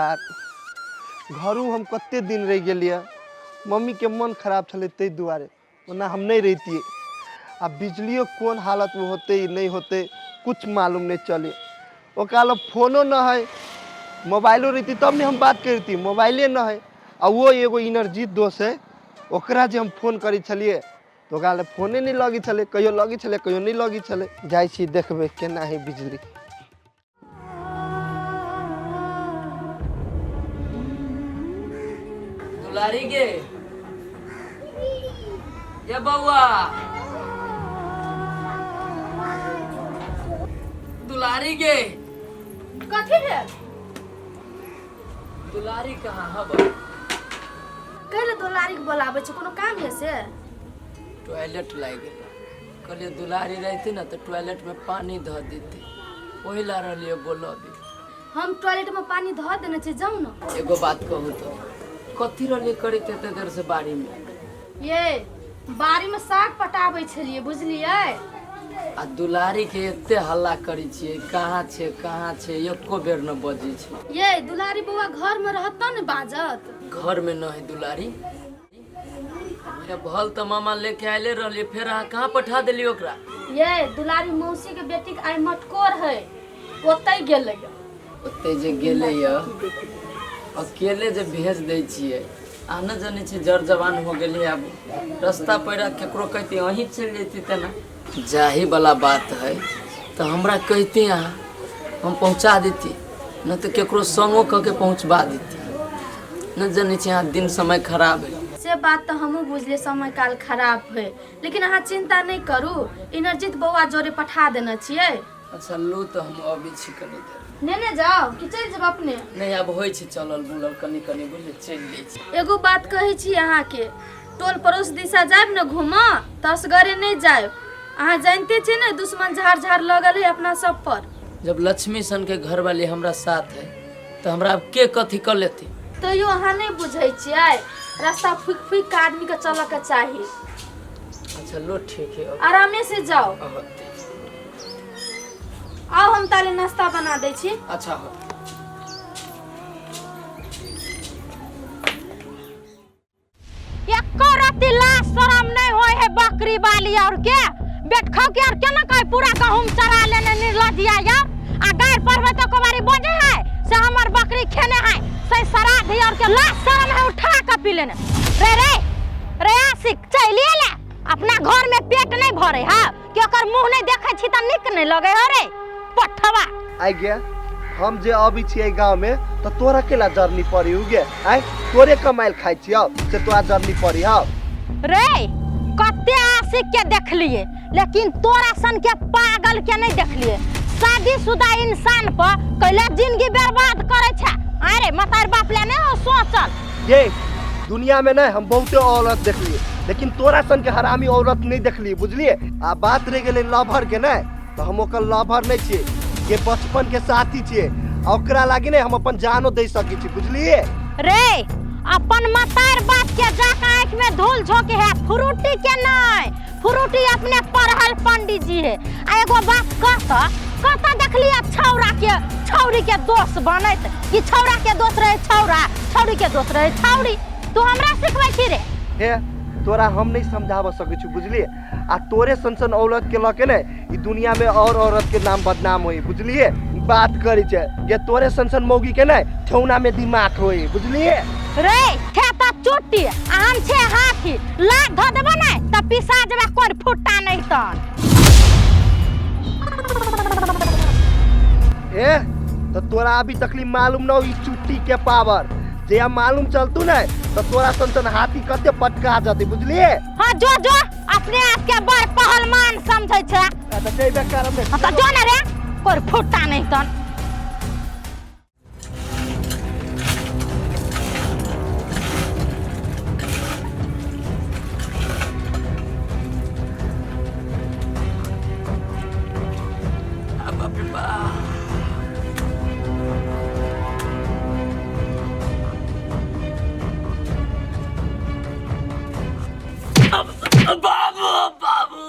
यार, घरो हम कते दिन रहि गेलियै, मम्मीके मन खराब छलै ताहि दुआरे, ओना हम नहि रहितियै। आ बिजलियो कोन हालतमे होतै नहि होतै कुछ मालूम नहि चलै। ओकरा लग फोनो न है, मोबाइलो रहिती तब ने हम बात करती, मोबाइले न है। आ वो एगो इनर्जी दोष है, ओकरा जे हम फोन करै छलियै तऽ ओकरा लग फोने नहि लगै छलै, कहियो लगै छलै कहियो नहि लगै छलै। जाइ छी देखबै केना है बिजली। दुलारी गे, ये बौआ दुलारी गे। कथी भेल? दुलारी कहाँ हब? कैले दुलारी के बोलाबै छै, कोनो काम है से? टॉयलेट लागि गेल, कहलियै दुलारी रहती ने तऽ टॉयलेट में पानी धऽ देती, ओहि ला रहलियै बोलबी। हम टॉयलेट में पानी धऽ देने छी, जाउ ने। एगो बात कहू तऽ, कथी रहलियै करैत एते देर से बाड़ी में? ये बाड़ी में साग पटाबै छलियै, बुझलियै? आ दुलारी के एते हल्ला करै छियै, कहाँ छै कहाँ छै, एको बेर न बजै छै। ये दुलारी बौआ घर में रहत तब ने बाजत। घर में न है दुलारी। ये भल तऽ मामा लेके आयले रहलियै, फेर अहाँ कहाँ पठा देलियै ओकरा? ये दुलारी मौसी के बेटी के आइ मटकोर है, ओतै गेलै। ओतै जे गेलै यऽ अकेले जे भेज दै छियै, अहाँ नहि जनै छियै जर जवान हो गेलै, आब रस्ता पैरा केकरो कहती अहीं चलि जैती। तेना जाही वाला बात है तऽ हमरा कहती अहाँ, हम पहुँचा देती, नहि तऽ केकरो संगो कऽ के पहुँचबा देती। नहि जनै छियै अहाँ दिन समय खराब है। से बात तऽ हमहूँ बुझलियै, समय काल खराब है, लेकिन अहाँ चिंता नहि करू, इनरजीत बौआ जोरे पठा देने छियै। अच्छा लू तऽ हम अबै छी कनी देर। नेने जाओ कि चलि जेब अपने? नहि, आब होइ छै चलल बुलल कनी कनी, बुझलियै, चलि जाइ छी। एगो बात कहै छी अहाँके, टोल पड़ोस दिशा जायब ने घूमऽ तऽ असगरे नहि जायब। अहाँ जानिते छियै ने दुश्मन झाड़ झाड़ लगल है अपना सब पर। जब लक्ष्मी सन के घरवाली हमरा साथ है तऽ हमरा आब के कथी कऽ लेती? तैयो अहाँ नहि बुझै छियै, रास्ता फूकि फूकि के आदमी के चलऽ के चाही। अच्छा लो ठीक है, अब आरामे से जाओ। होते। आउ हम ताले नाश्ता बना दै छी। अच्छा हो। एको रत्ती लाज शरम नहीं होय है बकरी वाली और के बेटखौ के और केना कहे पूरा गहूम चरा लेने निर्लजिया यार। आ गाय पढ़बे तो कुमारी बजे है से हमर बकरी खेने है से सराधी और के लाज शरम है उठा के पी लेने। रे रे रे आशिक चलिए ले, अपना घर में पेट नहीं भरे है कि ओकर मुंह नहीं देखे छी त निक नहीं लगे हो रे पठवा। आइ गे, हम जे अबै छियै गाँव में तऽ तोरा केला जरनी पड़ी गे? आइ तोरे कमाइल खाइ छियौ से तोरा जरनी पड़ी हौ? रे कते आशिक के देखलिए लेकिन तोरा सन के पागल के नहीं देखलिए। शादीशुदा इंसान पर कैला जिंदगी बर्बाद करे छे? अरे मतार बाप ले नहीं हो सोचल। ये दुनिया में नहीं हम बहुते औरत देखलिए लेकिन तोरा सन के हरामी औरत नहीं देखलिए, बुझलिए? आ बात रह गेलै लभर के नहीं तो हम ओकर लभर नहीं छियै, जे बचपन के साथी छियै, आ ओकरा लागी नहीं हम अपन जानो दे सकै छी, बुझलिए? रे अपन मतार बाप के जाके आँख में धूल झोंके है, फ्रूटी के नहीं, फ्रूटी अपने पढ़ल पंडित जी है। आ एगो बात कहता कहता देखलिए छौरा के छौरी के दोस्त बनैत कि छौरा के दोस्त रहे छौरा, छौरी के दोस्त रहे छौरी, तू हमरा सिखबै छी रे? हे तोरा हम नहीं समझाब सकै छी, बुझलिए? आ तोरे सन सन औरत के लके ने ई दुनिया में और औरत के नाम बदनाम होई, बुझलिए? बात करी छे जे तोरे सन सन मौगी के ने ठेहुना में दिमाग होई, बुझलिए? रे थे त चुट्टी आ हम छे हाथी, लात धऽ देबो ने त पिसा जेबे कोन फुट्टा नहीं तन। ए तो तोरा अभी तकली मालूम न हो ई चुट्टी के पावर, जे मालूम चलतू ने तो तोरा सन सन हाथी कते पटका जते, बुझलिए? हाँ जो जो अपने आप के बड़ पहलवान समझै छै। आ तऽ जइबे करब ने। हाँ तऽ जो ने रे कोई फुट्टा नहीं तन। बाप रे बाप। बाबू बाबू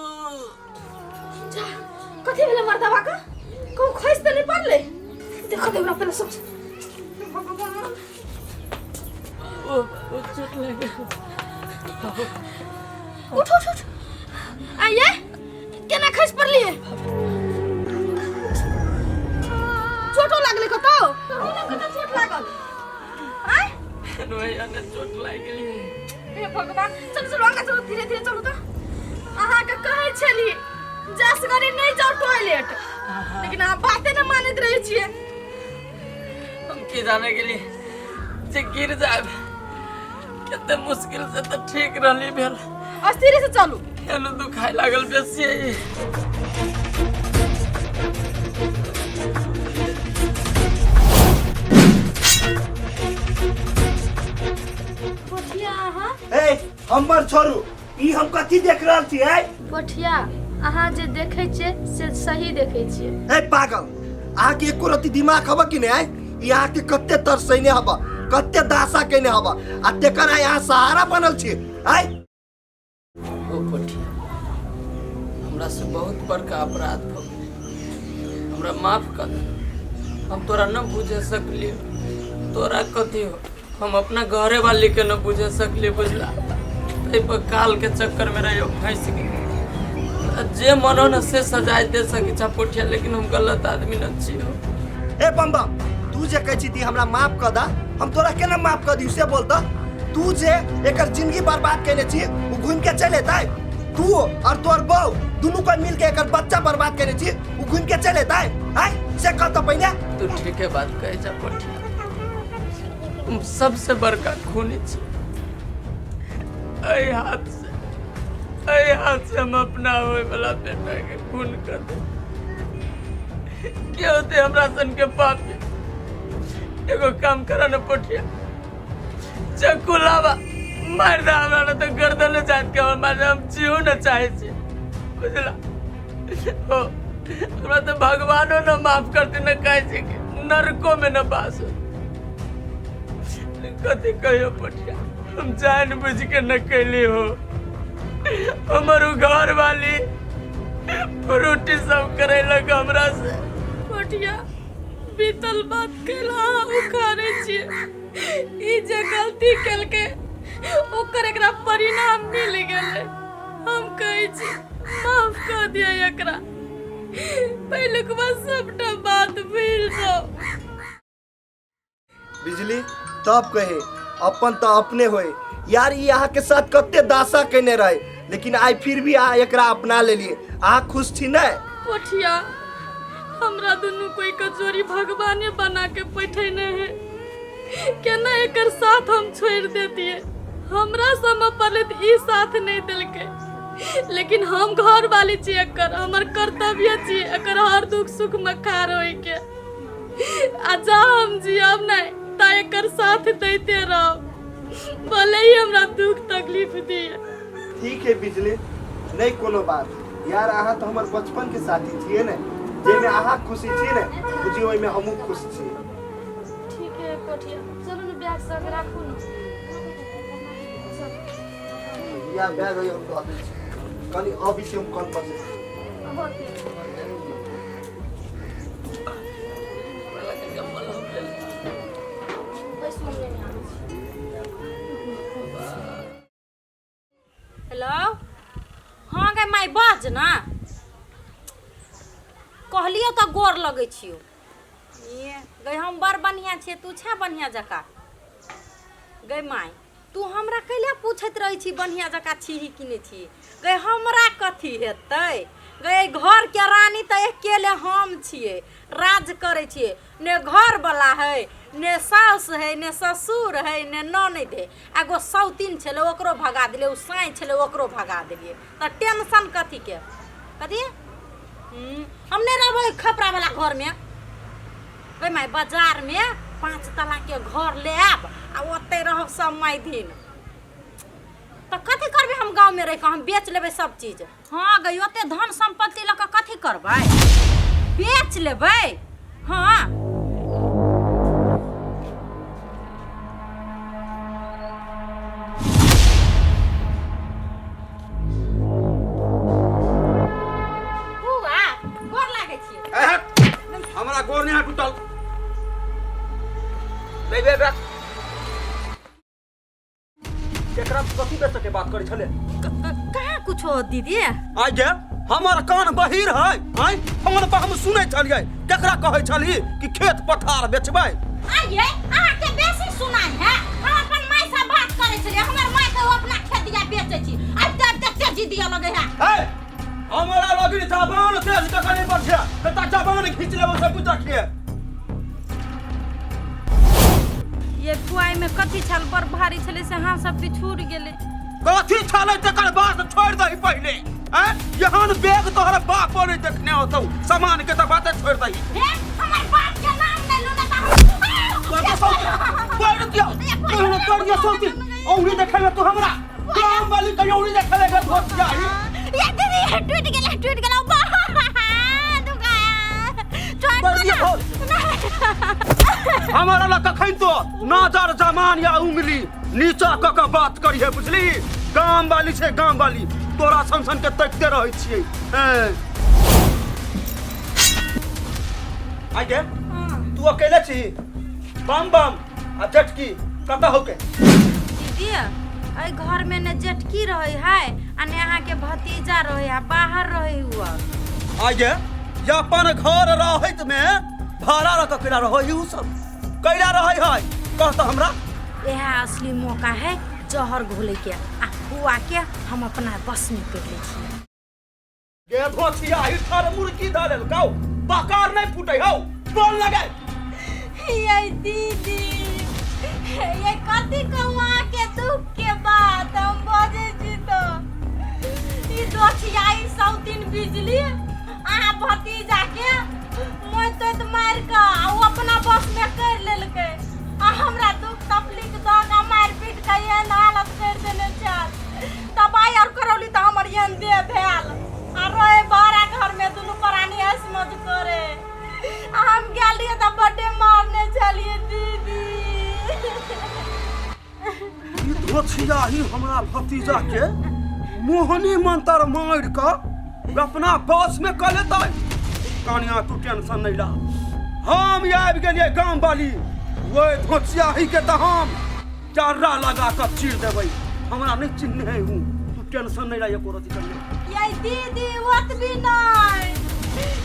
जा, कथी भेलै मर्दबा का? कहूँ खसि तऽ नहि पड़लै? देखो देवरा पहिले सब। भगवान। ओ ओ चोट लागि गेल। उठ उठ उठ, आइए, केना खसि पड़लियै? चोटो लागलै कतौ? कहू ने, कतौ चोट लागल? आँय? भैया ने चोट लागि गेली। हे भगवान! चलू चलू, आगाँ चलू, धीरे धीरे चलू। तऽ अहाँके कहै छली जे असगरे नहि जाउ टॉयलेट, लेकिन अहाँ बाते नहि मानैत रहै छियै। हम की जाने गेली जे गिर जायब। कते मुश्किल से तऽ ठीक रहली भेल। स्थिर से चलू। फेनो दुखाय लागल बेसी। पोठिया अहाँ। ए, हमर छोड़ू, ई हम कथी देख रहल छी है? पोठिया, अहाँ जे देखै छियै से सही देखै छियै। ए पागल, अहाँके एको रत्ती दिमाग हब कि नहि? ई अहाँके कते तरसैने हब, कते दासा केने हब, आ तेकर आइ अहाँ सहारा बनल छी आइ। ओ पोठिया, हमरा से बहुत बड़का अपराध भऽ गेल, हमरा माफ कर दे। हम तोरा न बुझे सकलियो। तोरा कथी हो, हम अपना घरे वाली के न बुझे सकलियो, बुझला? ताहि पर काल के चक्कर में रहियो फंस गेल। आ जे मन हो न से सजाय दे सकै छा पोठिया, लेकिन हम गलत आदमी न छी हो। ए बम बम, तू जे कहै छी ती हमरा माफ कऽ दा, हम तोरा केना माफ कऽ दियौ से बोल तऽ? तू जे एकर जिंदगी बर्बाद केने छी, ओ घूमि के चलि एतै? तू और तोहर बहू दुनू कोई मिल के एकर बच्चा बर्बाद केने छी, ओ घूमि के चलि एतै? आँय, से कह तऽ पहिने। तू ठीके बात कहै छा पोठिया, हम सबसे बड़का खूनी छी। एहि हाथ से, एहि हाथ से हम अपना होय वाला बेटा के खून कर दे। के होते हमरा सन के पापी? एगो काम करा न पोठिया, चक्कू लावा, मार दे हमरा, न तो गर्दन जात के हमर मार। हम जीव न चाहे छी, बुझला? हो, हमरा तो भगवानो न माफ करते न, कहै छै कि नरको में न बास हो। कथी कहियो पोठिया, हम जान बुझ के न कैली हो। हमर उ घर वाली फ्रूटी सब करेलक हमरा से। पोठिया, बीतल बात कैला अहाँ उखाड़ै छियै? ई जे गलती केलकै ओकर एकरा परिणाम मिल गेलै। हम कहै छी, माफ कऽ दिअ एकरा, पहिलुक बात सबटा बात भूलि जाउ। बिजली, तब कहे अपन तऽ अपने होए। यार, ई अहाँके साथ कते दासा केने रहे, लेकिन आइ फिर भी अहाँ एकरा अपना लेलिए। अहाँ खुश छी ने? पोठिया, हमरा दुनू कोई के जोड़ी भगवाने बना के बैठेने है। केना एकर साथ हम छोड़ देतिए? हमरा समय पड़ले तऽ ई साथ नहीं देलकै, लेकिन हम घर वाली छी एकर, हमर कर्तव्य छी एकर हर दुख सुख में खार होय के। आ जा हम जियब नहीं ता एकर साथ दैते रहब, भले ही हमरा दुख तकलीफ दिए। ठीक है बिजली, नहीं कोनो बात। यार, अहाँ तऽ हमर बचपन के साथी छियै ने। जाहिमे अहाँ खुशी छी ने, बुझियौ ओहिमे हमहूँ खुश छी। ठीक है पोठिया, चलू ने, बैग संग राखू ने। या बैग है, हम दऽ दै छी। कनि अबै छी हम कल पर से। होते। पैसो हम लेने आबै छी। हेलो, हाँ गे माय, बाज ना। कहलियौ तऽ गोर लगै छियौ। ए गै, हम बड़ बढ़िआँ छियै, तू छे बढ़िआँ जकाँ? गै माय, तू हमरा कैला पूछैत रहै छी बढ़िआँ जकाँ छीही कि नहि छी? गै, हमरा कथी हेतै गै? घरके रानी तऽ अकेले हम छियै, राज करै छियै। ने घरवला है, ने साउस है, ने ससुर है, ने ननैद है। एगो सौतीन छलै, ओकरो भगा देलियै। ओ साँइ छलै, ओकरो भगा देलियै। तऽ टेंशन कथीके? कथी हम नहि रहबै खपरावला घरमे। गै माय, बाजारमे 5 तलाके घर ले आयब आ ओतहि रहब सब माय दिन। तऽ कथी करबै हम गाँवमे रहि कऽ? हम बेच लेबै सब चीज। हाँ गई, ओते धन संपत्ति लऽ कऽ कथी करबै? बेच लेबै। हाँ। बुआ, गोर लागै छी। हमरा गोर नहि टूटल। ले ले, रख। के बात करै छले? कहाँ कुछो दीदी। आइ गे, हमर कान बहिर है? आइ फोन पर हम सुनै छलियै, केकरा कहै छलही कि खेत पथार बेचबै? आइए अहाँके बेसी सुनाइ है। हम अपन माय से बात करै छलियै, हमर माय के ओ अपना खेत दिया बेचै छी, आब तब देखते जी दिया लगे है। हे, हमरा लगिन जबान तेज कऽ कनि बढ़िया तऽ जबान घीच लेबो से बुझ रखिए। ये फुआई में कथी छल, बड़ भारी छलै से हाथ सब पिछुड़ गेलै। कथी छलै तकर बात छोड़ि दही पहिले। आँय, एहन बैग तोहर बाप नहि देखने होतौ, सामान के तऽ बाते छोड़ि दही। हे, हमर बाप के नाम नहि लू ने तऽ हम पढ़ दियो तोहर, पढ़ दियो सौती औरी देखै में तू हमरा गाम वाली के औरी देखै में धोत जाही। ये दीदी, ये टूट गेलै, टूट गेलै, बा दुखाया छोड़। पढ़ दियो। हमारा लग कखन तो नजर जमान या उंगली नीचा क के बात करिहे, बुझली? गाम वाली छै गाम वाली, तोरा सन सन के तकिते रहै छियै। हैं आइ गे, तू अकेले छी? बम बम आ जटकी कतऽ होके? दीदी, एहि घर में ने जेठकी रहे है आ ने अहाँके भतीजा रहे है, बाहर रहे हुआ। आइ गे, ये अपन घर रहैत में भाड़ा रख कैला रहै? उ सब कैला रहै है, कह तऽ हमरा। यह असली मौका है जहर घोले के, आ फुआ के हम अपना बस में कर ले छियै। गे धोछिया, ही ठार मुर्गी धऽ लेलकौ, बकार नहि फूटै हौ, बोल लगे। ये दीदी, ये कथी कहूँ अहाँके दुख के बात, हम बजै छी तऽ ई दोछियाई सौतीन बिजली अहाँ भतीजा के मोहि तोहि मारि कऽ आ ओ अपना बस में कर लेलकै, आ हमरा दुख तकलीफ दऽ कऽ मारि पीट कऽ एहन हालत करि देने छल। दबाइ आर करौली तऽ हमर एहन देह भेल, आ रहे भाड़ा घर में दुनू प्राणी हंस मौज करे, आ हम गेल रहियै तऽ बड्डे मारने छलियै दीदी। ई धोछिया ही हमरा भतीजा के मोहनी मंतर मारि कऽ अपना बस में कऽ लेतै। कनिया, तू टेंशन नहीं ला, हम आबि गेलियै गाम वाली, ओहि धोछिया ही के तऽ हम चर्रा लगा कऽ चीर देबै, हमरा नहीं चिन्हने है हूँ। तू टेंशन नहीं ला एको रति कनिया। ये दीदी, ओतबी नहीं,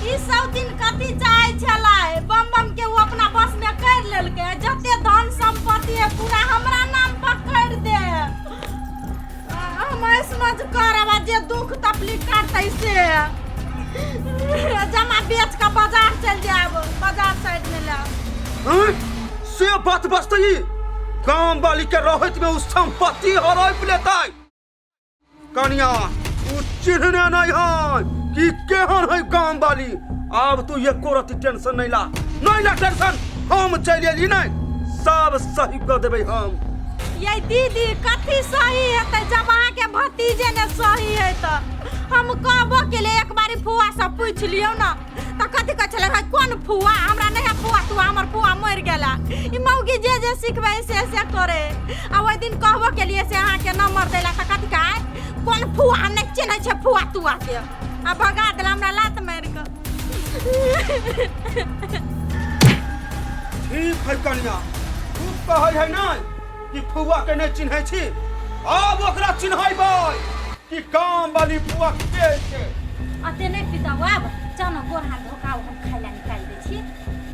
ई सब दिन कथी चाहे छलै, बम बम के ओ अपना बस में कर लेलकै, जते धन संपत्ति है पूरा हमरा नाम पर कर दे, हम ऐसमज करब, आ जे दुख तकलीफ काटतै से जमा बेच के बाजार चल जायब, बाजार साइड में लाब। हैं? से बात बसतै, गाम वाली के रहैत में उ संपत्ति हड़प लेतै। कनिया, उ चिन्हने नहीं है कि केहन है गाम वाली। आब तू एको रति टेंशन नहीं ला, नहीं ला टेंशन, हम चलि एली नहीं, सब सही कऽ देबै हम। ये दीदी, कथी सही हेतै जब अहाँके भतीजे ने सही है? तऽ हम कहबो के लिए एक बारी फुआ से पूछि लियौ ने तऽ कथी कहै छलै है, कोन फुआ, हमरा नहीं है फुआ तुआ, हमर फुआ मरि गेला। ई मौगी जे जे सिखबै से से करे। आ ओहि दिन कहबो के लिए से अहाँके नंबर दैला तऽ कथी कहै, कोन फुआ, हम नहि चिन्है छै फुआ तुआ के, आ भगा देला हमरा लात मारि कऽ। ठीक है कनिया, तू कहै है ने कि फुआ के नहीं चिन्है छी, आब ओकरा चिन्हैबै कि गाम वाली फुआ के छै। अते नहि पिताउ, आब जाउ ने गोर हाथ धोकाउ, हम खाइ लए निकालि दै छी।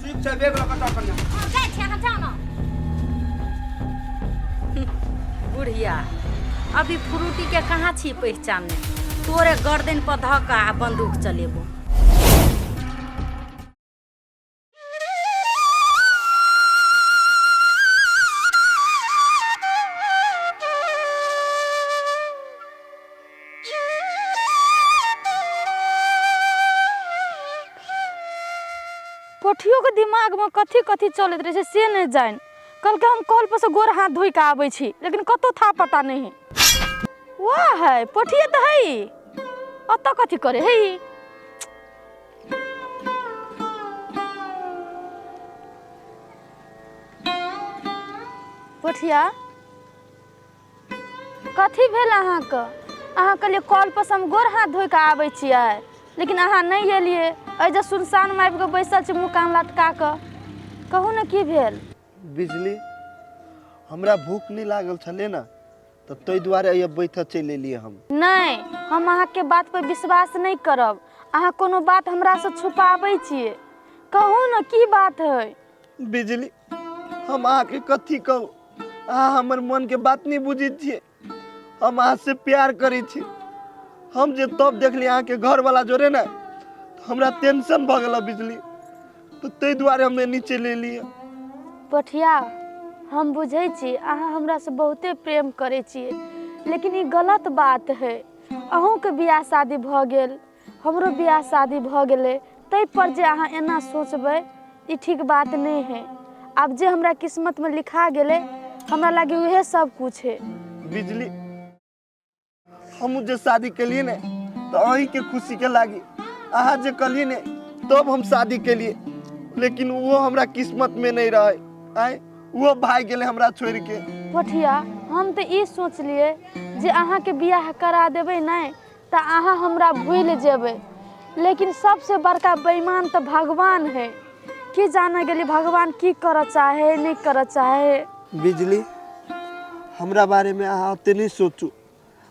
ठीक छै, बैग लऽ कऽ जाउ कनिया। हँ, जाइ छी, अहाँ जाउ ने। बुढ़िया, अभी फ्रूटी के कहाँ छी पहचानने? तोरे गर्दन पर धऽ कऽ आ बंदूक चलेबो। पोठियोके दिमागमे कथी कथी चलैत रहै छै से नहि जानि। कहलकै हम कल पर से गोर हाथ धोइ कऽ आबै छी, लेकिन कतौ था पता नहि है। वाह है, पोठिए तऽ है ई। ओतऽ कथी करे है ई? पोठिया, कथी भेल अहाँके? अहाँ कहलियै कल पर से हम गोर हाथ धोइ कऽ आबै छियै, लेकिन अहाँ नहि एलियै। एहि जे सुनसानमे आबि कऽ बैसल छी मुँह कान लटका कऽ, कहू ने की भेल? बिजली, हमरा भूख नहि लागल छलै ने, तऽ ताहि दुआरे एहिया बैठऽ चलि एलियै हम। नहि, हम अहाँके बात पर विश्वास नहि करब। अहाँ कोनो बात हमरासँ छुपाबै छियै। कहू ने की बात है? बिजली, हम अहाँके कथी कहू, अहाँ हमर मनके बात नहि बुझै छियै। हम अहाँसँ प्यार करै छी। हम जे तब देखली अहाँके घरवाला जोरे ने, हमरा टेंशन भऽ गेल बिजली, तऽ ताहि दुआरे हम एनी चलि एलियै। पठिया, हम बुझै छी अहाँ हमरासँ बहुते प्रेम करै छियै, लेकिन ई गलत बात है। अहूँके बियाह शादी भऽ गेल, हमरो बियाह शादी भऽ गेलै, ताहिपर जे अहाँ एना सोचबै ई ठीक बात नहि है। आब जे हमरा किस्मतमे लिखा गेलै, हमरा लागे उहे सब कुछ है। बिजली, हमहूँ जे शादी केलियै ने तऽ अहीँके खुशीके लागी, अहाँ जे कहलियै ने तब हम शादी केलियै, लेकिन ओहो हमरा किस्मतमे नहि रहै। आँय, ओहो भागि गेलै हमरा छोड़िके। पठिया, हम तऽ ई सोचलियै जे अहाँके बियाह करा देबै नहि तऽ अहाँ हमरा भूलि जेबै, लेकिन सबसँ बड़का बेईमान तऽ भगवान है। की जाने गेली भगवान की करऽ चाहे नहि करऽ चाहे। बिजली, हमरा बारेमे अहाँ ओते नहि सोचू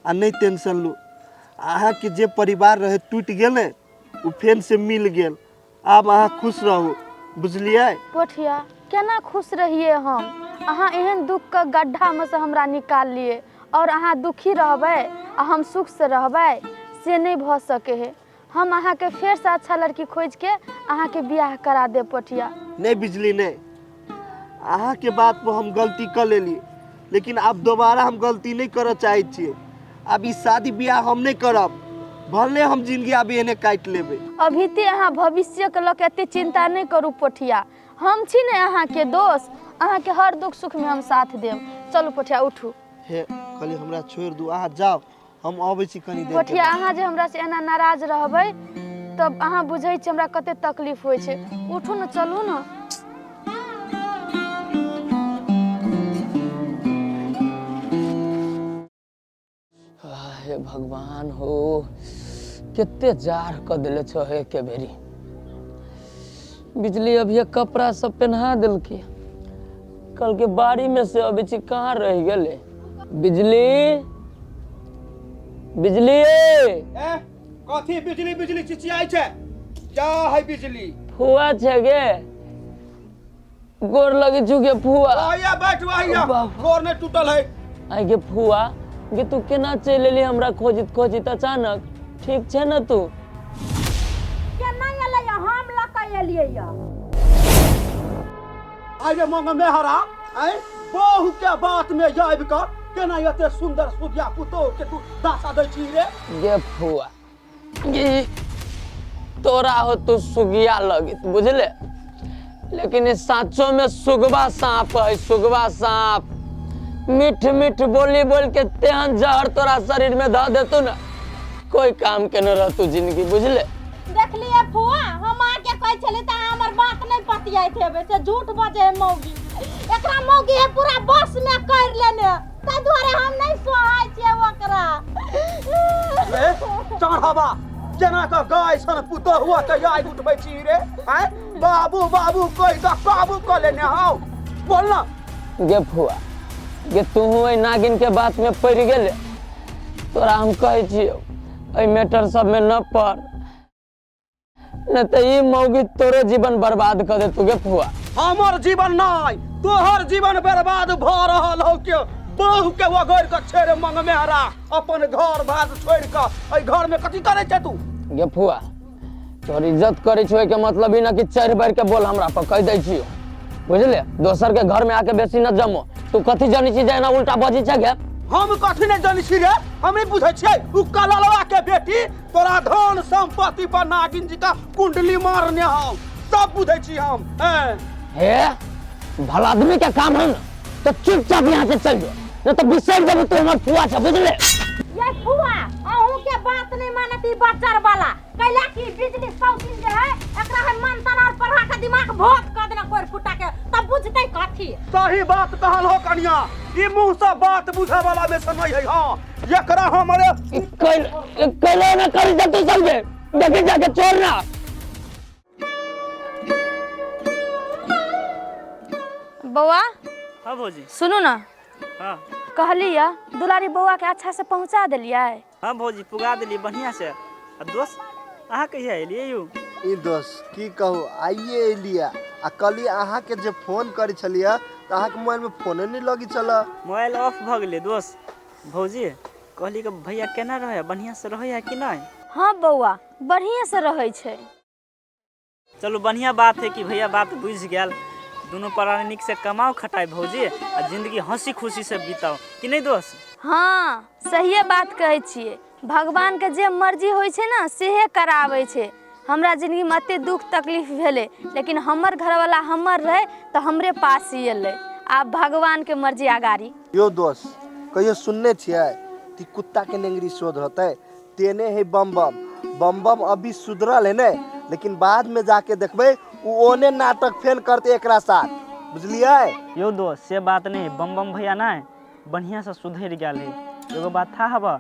आ नहि टेंशन लू। अहाँके जे परिवार रहै टूटि गेल ने, ओ फेरसँ मिल गेल। आब अहाँ खुश रहू, बुझलियै? पोठिया, केना खुश रहियै हम? अहाँ एहन दुखके गड्ढामे से हमरा निकाललियै और अहाँ दुखी रहबै आ हम सुखसँ रहबै, से नहि भऽ सकै है। हम अहाँके फेरसँ अच्छा लड़की खोजिके अहाँके बियाह करा देब पोठिया। नहि बिजली, नहि, अहाँके बात पर हम गलती कऽ लेली, लेकिन आब दोबारा हम गलती नहि करऽ चाहै छियै। आब ई शादी बियाह हम नहि करब, भले हम जिंदगी आब एहने काटि लेबै। अभी ते अहाँ भविष्यके लऽ के एते चिंता नहि करू पोठिया, हम छी ने अहाँके दोस्त, अहाँके हर दुख सुखमे हम साथ देब। चलू पोठिया, उठू। हे, कहली हमरा छोड़ि दू, अहाँ जाउ, हम अबै छी कनी देर के पोठिया, बाद। अहाँ जे हमरा से एना नाराज रहबै तब अहाँ बुझै छी हमरा कते तकलीफ होइ छै। उठू ने, चलू ने। हे भगवान हो, कते जाड़ कऽ देले छौ हे के बेरी। बिजली अभी कपड़ा सब पहना देलकै, कहलकै बाड़ी में से अबै छी, कहाँ रहि गेलै बिजली? बिजली ए, कथी बिजली बिजली चिचियाइ छै? क्या है बिजली? फुआ छै गे, गोर लगे छु गे फुआ। आइया बैठ, आइया। बाप। गोर नहीं टूटल है। आइ गे फुआ गे, तू केना चलि एली हमरा खोजित खोजित अचानक? ठीक छै ने तू? केना एलै? हम लऽ कऽ एलियै यऽ। आइये मंग में हरा आइ बहू के बात में आबि कऽ केना एते सुंदर सुधिया पुतोह के तू दासा दै छी रे? गे फुआ गे, तोरा हो तू सुगिया लगित बुझले, लेकिन ई साँचो में सुगबा सांप है, सुगबा सांप। मीठ मीठ बोली बोल के तेहन जहर तोरा शरीर में धऽ देतू ने, कोई काम के न रहतू जिंदगी, बुझले? देखलियै फुआ, हम अहाँके कहै छलियै तऽ अहाँ हमर बात नहि पतियाइत हेबै, से झूठ बजै है मौगी। एकरा मौगी है पूरा बस में कर लेने, ताहि दुआरे हम नहि सोहाइ छियै ओकरा। रे चढ़ावा, केना कऽ गाय सन पुतोहुआ के आगि उठबै छी रे? आँय, बाबू बाबू कहि कऽ काबू कऽ लेने हौ, बोल ना। गे फुआ गे, तू एहि नागिन के बात में पड़ि गेले। तोरा हम कहै छियौ, एहि मैटर सब में न पड़, न तऽ ई मौगी तोरो जीवन बर्बाद कऽ देतौ गे फुआ। हमर जीवन नहि, तोहर जीवन बर्बाद भऽ रहल हौ के बहु के वगैर कऽ छेड़ मंग मेहरा अपन घर भात छोड़ि कऽ एहि घर में कथी करै छै तू? गे फुआ, तोहर इज्जत करै छौ के मतलब ई न कि चढ़ि बढ़ि के बोल हमरा पर, कहि दै छियौ, बुझले? दोसर के घर में आके बेसी न जमो। तू कथी जानी छी जे एना उल्टा बजै छै गे? हम कथी नहि जानै छी रे? हम नहि बुझै छियै उ कललवा के बेटी तोरा धन संपत्ति पर नागिन जी का कुंडली मारने हौ, सब बुझै छी हम। हैं हे, भला आदमी के काम है ना तो चुपचाप यहाँ से चल जाओ, नहीं तो बिसर जेबू तू हमर फुआ छै, बुझले? ये फुआ, अहूँ के बात नहीं मानत ई बच्चर वाला, कैला कि बिजली शौकीन जे है एकरा है मंत्र और पढ़ा के दिमाग भोत कर देना कोर फुटा के, तब बुझतै कथी। सही बात कहल हो कनिया, ई मुंह से बात बुझे वाला में से नहीं है। हाँ, एकरा हमरे ई कैल कैला ना करी जा तू सब के देखी जाके छोड़ ना। बौआ। हाँ भौजी। सुनू ना। हाँ। कहलियै दुलारी बौआके अच्छासँ पहुँचा देलियै? हाँ भौजी, पुगा देलियै बढ़िआँ से। आ दोस्त, अहाँ कहिया एलियै यौ? ई दोस्त की कहू, आइए एलियै आ कहलियै अहाँके जे फोन करै छलियै तऽ अहाँके मोबाइलमे फोने नहि लगै छलै। मोबाइल ऑफ भऽ गेलै दोस्त। भौजी, कहली कि भैया केना रहै, बढ़िआँ से रहै है कि नहि? हाँ बौआ, बढ़िएसँ रहै छै। चलू बढ़िआँ बात है कि भैया बात बुझि गेल। दुनू प्राणी नीक से कमाओ खटाइ भौजी, आ जिंदगी हंसी खुशी से बिताओ कि नहीं दोस्त? हाँ, सहिए बात कहै छियै। भगवानके जे मर्जी होइ छै ने सेहे कराबै छै। हमरा जिंदगीमे एते दुख तकलीफ भेलै, लेकिन हमर घरवाला हमर रहै तऽ हमरे पास ही एलै। आब भगवानके मर्जी अगाड़ी। यो दोस्त, कहियो सुनने छियै कि कुत्ता के नेंगरी शोध होतै? तेने है बम बम बम बम अभी सुधरल है ने, लेकिन बाद में जाके देखबै उ ओने नाटक फेन करते एकरा साथ, बुझलियै? यौ दोस्त, से बात नहीं, बम बम भैया नहीं बढ़िया से सुधरि गेल है। एगो बात था हवा,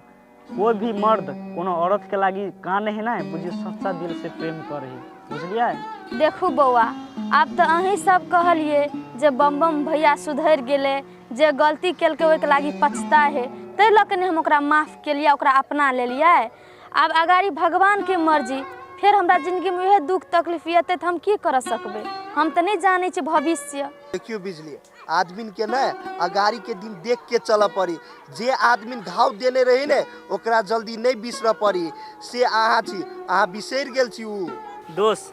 कोई भी मर्द कोनो औरत के लागी कान है ना, बुझियो सच्चा दिल से प्रेम करे है, बुझलियै? देखू बौआ, आब तऽ अहीं सब कहलियै जे बम बम भैया सुधरि गेलै, जे गलती केलकै ओहिके लागी पछता है, ताहि लऽ कऽ ने हम ओकरा माफ केलियै, ओकरा अपना लेलियै। आब अगाड़ी भगवानके मर्जी। फेर हमरा जिंदगीमे उएह दुख तकलीफ एतै तऽ हम की करऽ सकबै? हम तऽ नहि जानै छी भविष्य। देखियो बिजली, आदमीन के ने अगाड़ी के दिन देख के चलऽ पड़ी। जे आदमीन घाव देने रही ने ओकरा जल्दी नहीं बिसरऽ पड़ी, से अहाँ छी, अहाँ बिसरि गेल छी उ। दोस्त,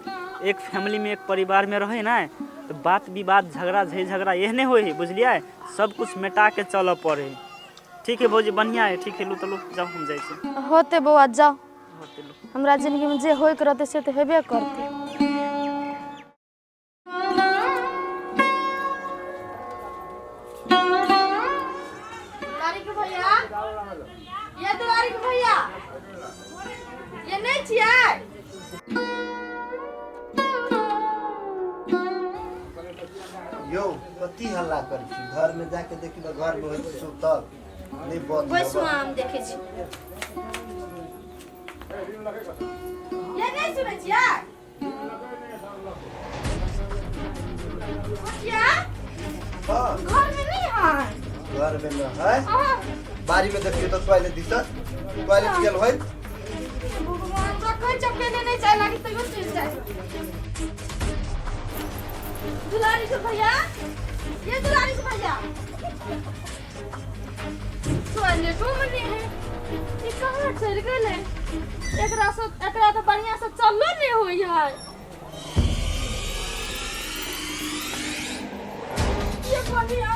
एक फैमिली में एक परिवार में रहे ना तो बात विवाद झगड़ा झै झगड़ा एहने होय है, बुझलियै? सब कुछ मिटा के चलऽ पड़े। ठीक है भौजी, बढ़िया है। ठीक है, लू तऽ लू, जाउ, हम जाइ छी। होते बौआ, जाउ। होते लू। हमरा जिंदगीमे जे होइके रहतै से तऽ हेबे करतै। दुलारी के भैया, ये दुलारी के भैया, ये नहीं छियै? यौ, कथी हल्ला करै छी? घर में जाके देखी ने, घर में होइत सुतल नहीं बंद। बैसू, हम देखै छी। ये नहीं सुनै छियै? भैया, हाँ। घर में नहीं है? घर में न है, बारी में देखियो तो टॉयलेट दिसत, टॉयलेट गेल होइत। भगवान, हमरा कहै छै अकेले नहीं जाय लागी तैयो चलि जाय। दुलारी के भैया, ये दुलारी के भैया, टॉयलेटो में नहीं है, ई कहाँ चलि गेलै? एकरा से एकरा तऽ बढ़िआँ से चललो नहि होइ है। ये बढ़िया,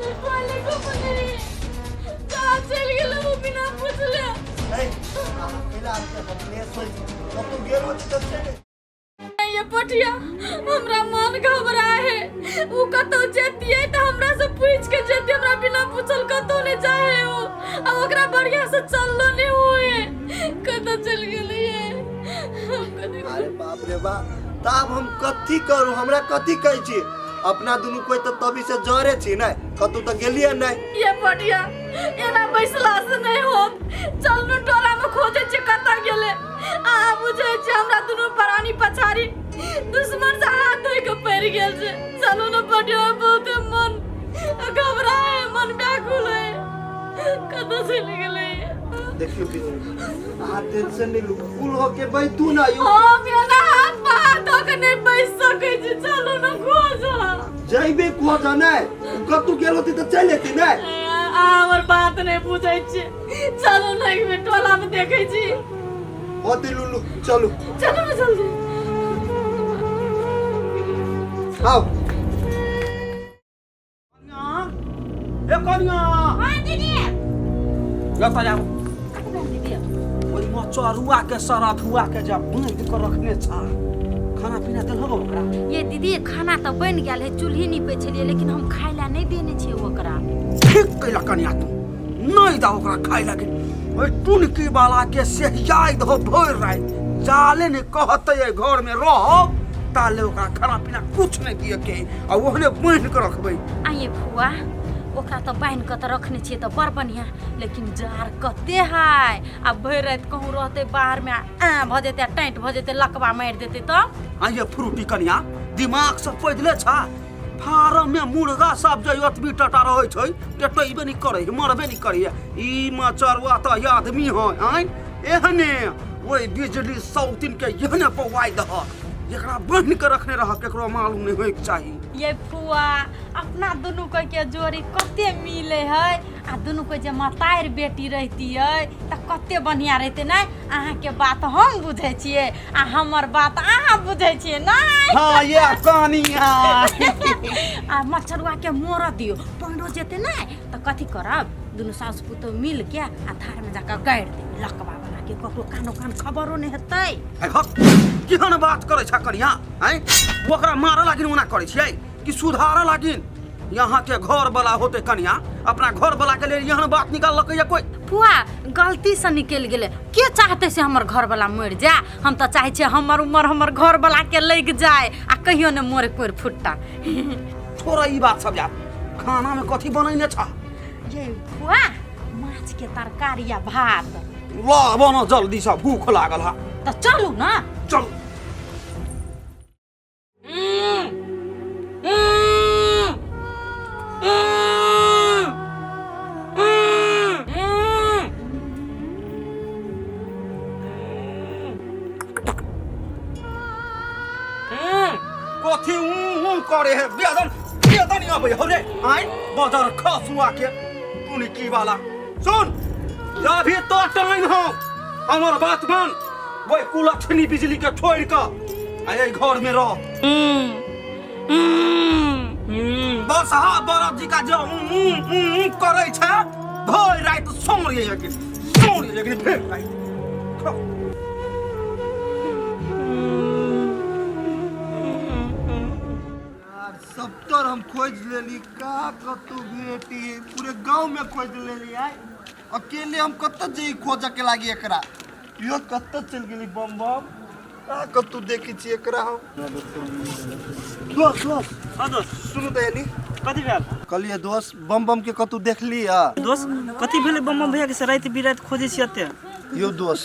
ये टॉयलेटो में नहीं, कहाँ चलि गेलै ओ बिना पुछले? नहीं, अहाँ अकेला आदमी अपने सोच कतौ गेल होत तऽ चलि। ये पटिया, हमरा मन घबरा है। उ कतौ जेतियै तऽ हमरा से पूछ के जेतियै, हमरा बिना पूछल कतौ नहीं जाए उ। आ ओकरा बढ़िया से चललो नहीं हुए, कतौ चलि गेलै ये? हम कथी अरे बाप रे बाप, तब हम कथी करू? हमरा कथी कहै छी? अपना दुनू कोई तऽ तभी से जरे छी ने, कतौ तऽ गेलियै नहीं। ये पटिया, एना बैसला से नहीं होत, चलू टोला में खोजे छी कतऽ गेलै। अहाँ बुझै छी, हमरा दुनू प्राणी पछाड़ी दुश्मन से हाथ धोइ के पड़ि गेल छै। चलू ने पटिया, बहुते मन घबरा है, मन व्याकुल है, कतऽ चलि गेलै? देखियो बिजली, अहाँ टेंशन नहीं लू, कुल होके बैठू ना यौ। हम एना हाथ पर हाथ धऽ के नहि बैस सकै छी, चलू ने खोज। जइबे खोज नै, कतौ गेल होती तऽ चलि एती नै। अहाँ हमर बात नहि बुझै छियै, चलू ने एक बेर टोला में देखै छी। होती लुलु, चलू। चलू ने जल्दी। आउ। ए कनिया। हाँ दीदी। लता जाओ। कतऽ भेल दीदी? ओहि मचरुआ के सरधुआ के जब बांधि के रखने छा, खाना पीना देलहो ओकरा? ये दीदी, खाना तऽ बनि गेल है, चूल्ही नीपै छलियै, लेकिन हम खाय लए नहि देने छियै ओकरा। ठीक कैला कनिया, तू नहीं दा ओकरा खाय लगे। ओहि टुनकी वाला के सेहियाइ दहो भरि राति, जाले ने कहते एहि घर में रहब ताले ओकरा खाना पीना कुछ नहीं दिए के, आ ओहने बान्हि के रखबै। आइए फुआ, ओकरा तऽ बान्हि कऽ तऽ रखने छियै तऽ बड़ बढ़िआँ, लेकिन जार कते है, आ भरि राति कहूँ रहतै बाहरमे आ आ भऽ जेतै आ टाँटि भऽ जेतै, लकवा मारि देतै तब? आइए फ्रूटी कनिया, दिमाग से पैदले छा? फार्म में मुर्गा सब जे ओतबी टटा रहै छै टेटेबे नहि करै है, मरबे नहि करै है। ई मचरुआ तऽ आदमी है आँय, एहने ओहि बिजली सौतिन के एहने पौआइ दहक, एकरा बान्हि के रखने रह, केकरो मालूम नहि होइके चाही। ये फुआ, अपना दुनू के जोड़ी कते मिले है, आ दुनू के जे मतारि बेटी रहतियै तऽ कते बढ़िया रहते। नहि, अहाँके बात हम बुझै छियै आ हमर बात अहाँ बुझै छियै नहि? हाँ ये कनिया। आ मच्छरुआ के मोड़ दियौ, पानिो जेतै नहि तऽ कथी करब, दुनू सासु पुतोह मिल के आ धार में जाकऽ गाड़ि देबै लकवा बना के, ककरो कानो कान खबरो नहि हेतै। हे हक, केहन बात करै छ कनिया आँय? ओकरा मारऽ लागिन ओना करै छियै कि सुधारऽ लागिन? यहाँ के घर वाला होते कनिया, अपना घर वाला के लेल एहन बात निकाललकै या कोई? फुआ, गलती से निकलि गेलै, के चाहते से हमर घरवाला मरि जाए? हम तऽ चाहै छियै हमर उमर हमर घरवाला के लागि जाए आ कहियो ने मरे कोरि फुट्टा। छोड़ ई बात सब, यार खाना में कथी बनैने छ? ये फुआ, माछ के तरकारी आ भात। ला बनो जल्दी से, भूख लागल हा। तऽ चलू ना। चल। कथी ऊं ऊं करे है? बेदन बेदन अबै हो रे आय बजर खसुआ के टुनिकी वाला। सुन, अभी तो टाइम हो, हमर बात मान, वही कुलक्षणी बिजली के छोड़ के आ एहि घर में रह बस। हाँ, बरद जी का जो ऊं ऊं ऊं ऊं करे छै भरि राति सुन लेकिन सुन लेकिन फेर राति। यार सबतर हम खोज लेली, का कतू भेटी, पूरे गांव में खोज लेली। आय अकेले हम कतऽ जई खोजऽ के लागी एकरा? यो कतऽ चलि गेली बम बम? का कतू देखै छी एकरा हम? दोस्त, दोस्त। हाँ दोस्त। सुनू तऽ एनी। कथी भेल? कहलियै दोस्त, बम बम के कतू देखली या? दोस्त, कथी भेलै बम बम भैया के से राति बिराति खोजै छी एते? यौ दोस्त,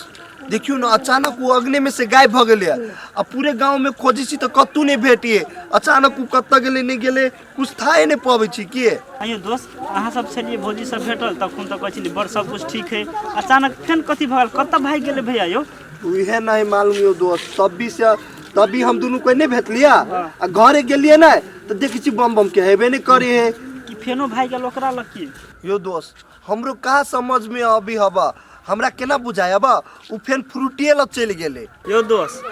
देखियौ ने, अचानक ओ अग्नि में से गायब भऽ गेलै आ पूरे गांव में खोजै छी तऽ कतू नहि भेटिए। अचानक ओ कतऽ गेलै नहि गेलै कुछ थाहे नहि पबै छी के। आइयो दोस्त, अहाँ सब छलियै, भौजी सब भेटल तखन तऽ कहै छलियै बड़ सब कुछ ठीक है, अचानक फेन कथी भऽ गेल? कतऽ भागि गेलै भैया यौ? उहे नहीं मालूम यौ दोस्त। तभी से तभी हम दुनू कोई नहीं भेटलिया आ घरे गेलियै ने तऽ देखै छी बम बम के हेबे नहि करे है। कि फेनो भागि गेल ओकरा लग की? यौ दोस्त, हमरो का समझ में अभी हबा, हमरा केना बुझाय हबा, उ फेन फ्रूटिए लग चलि गेलै। यौ दोस्त,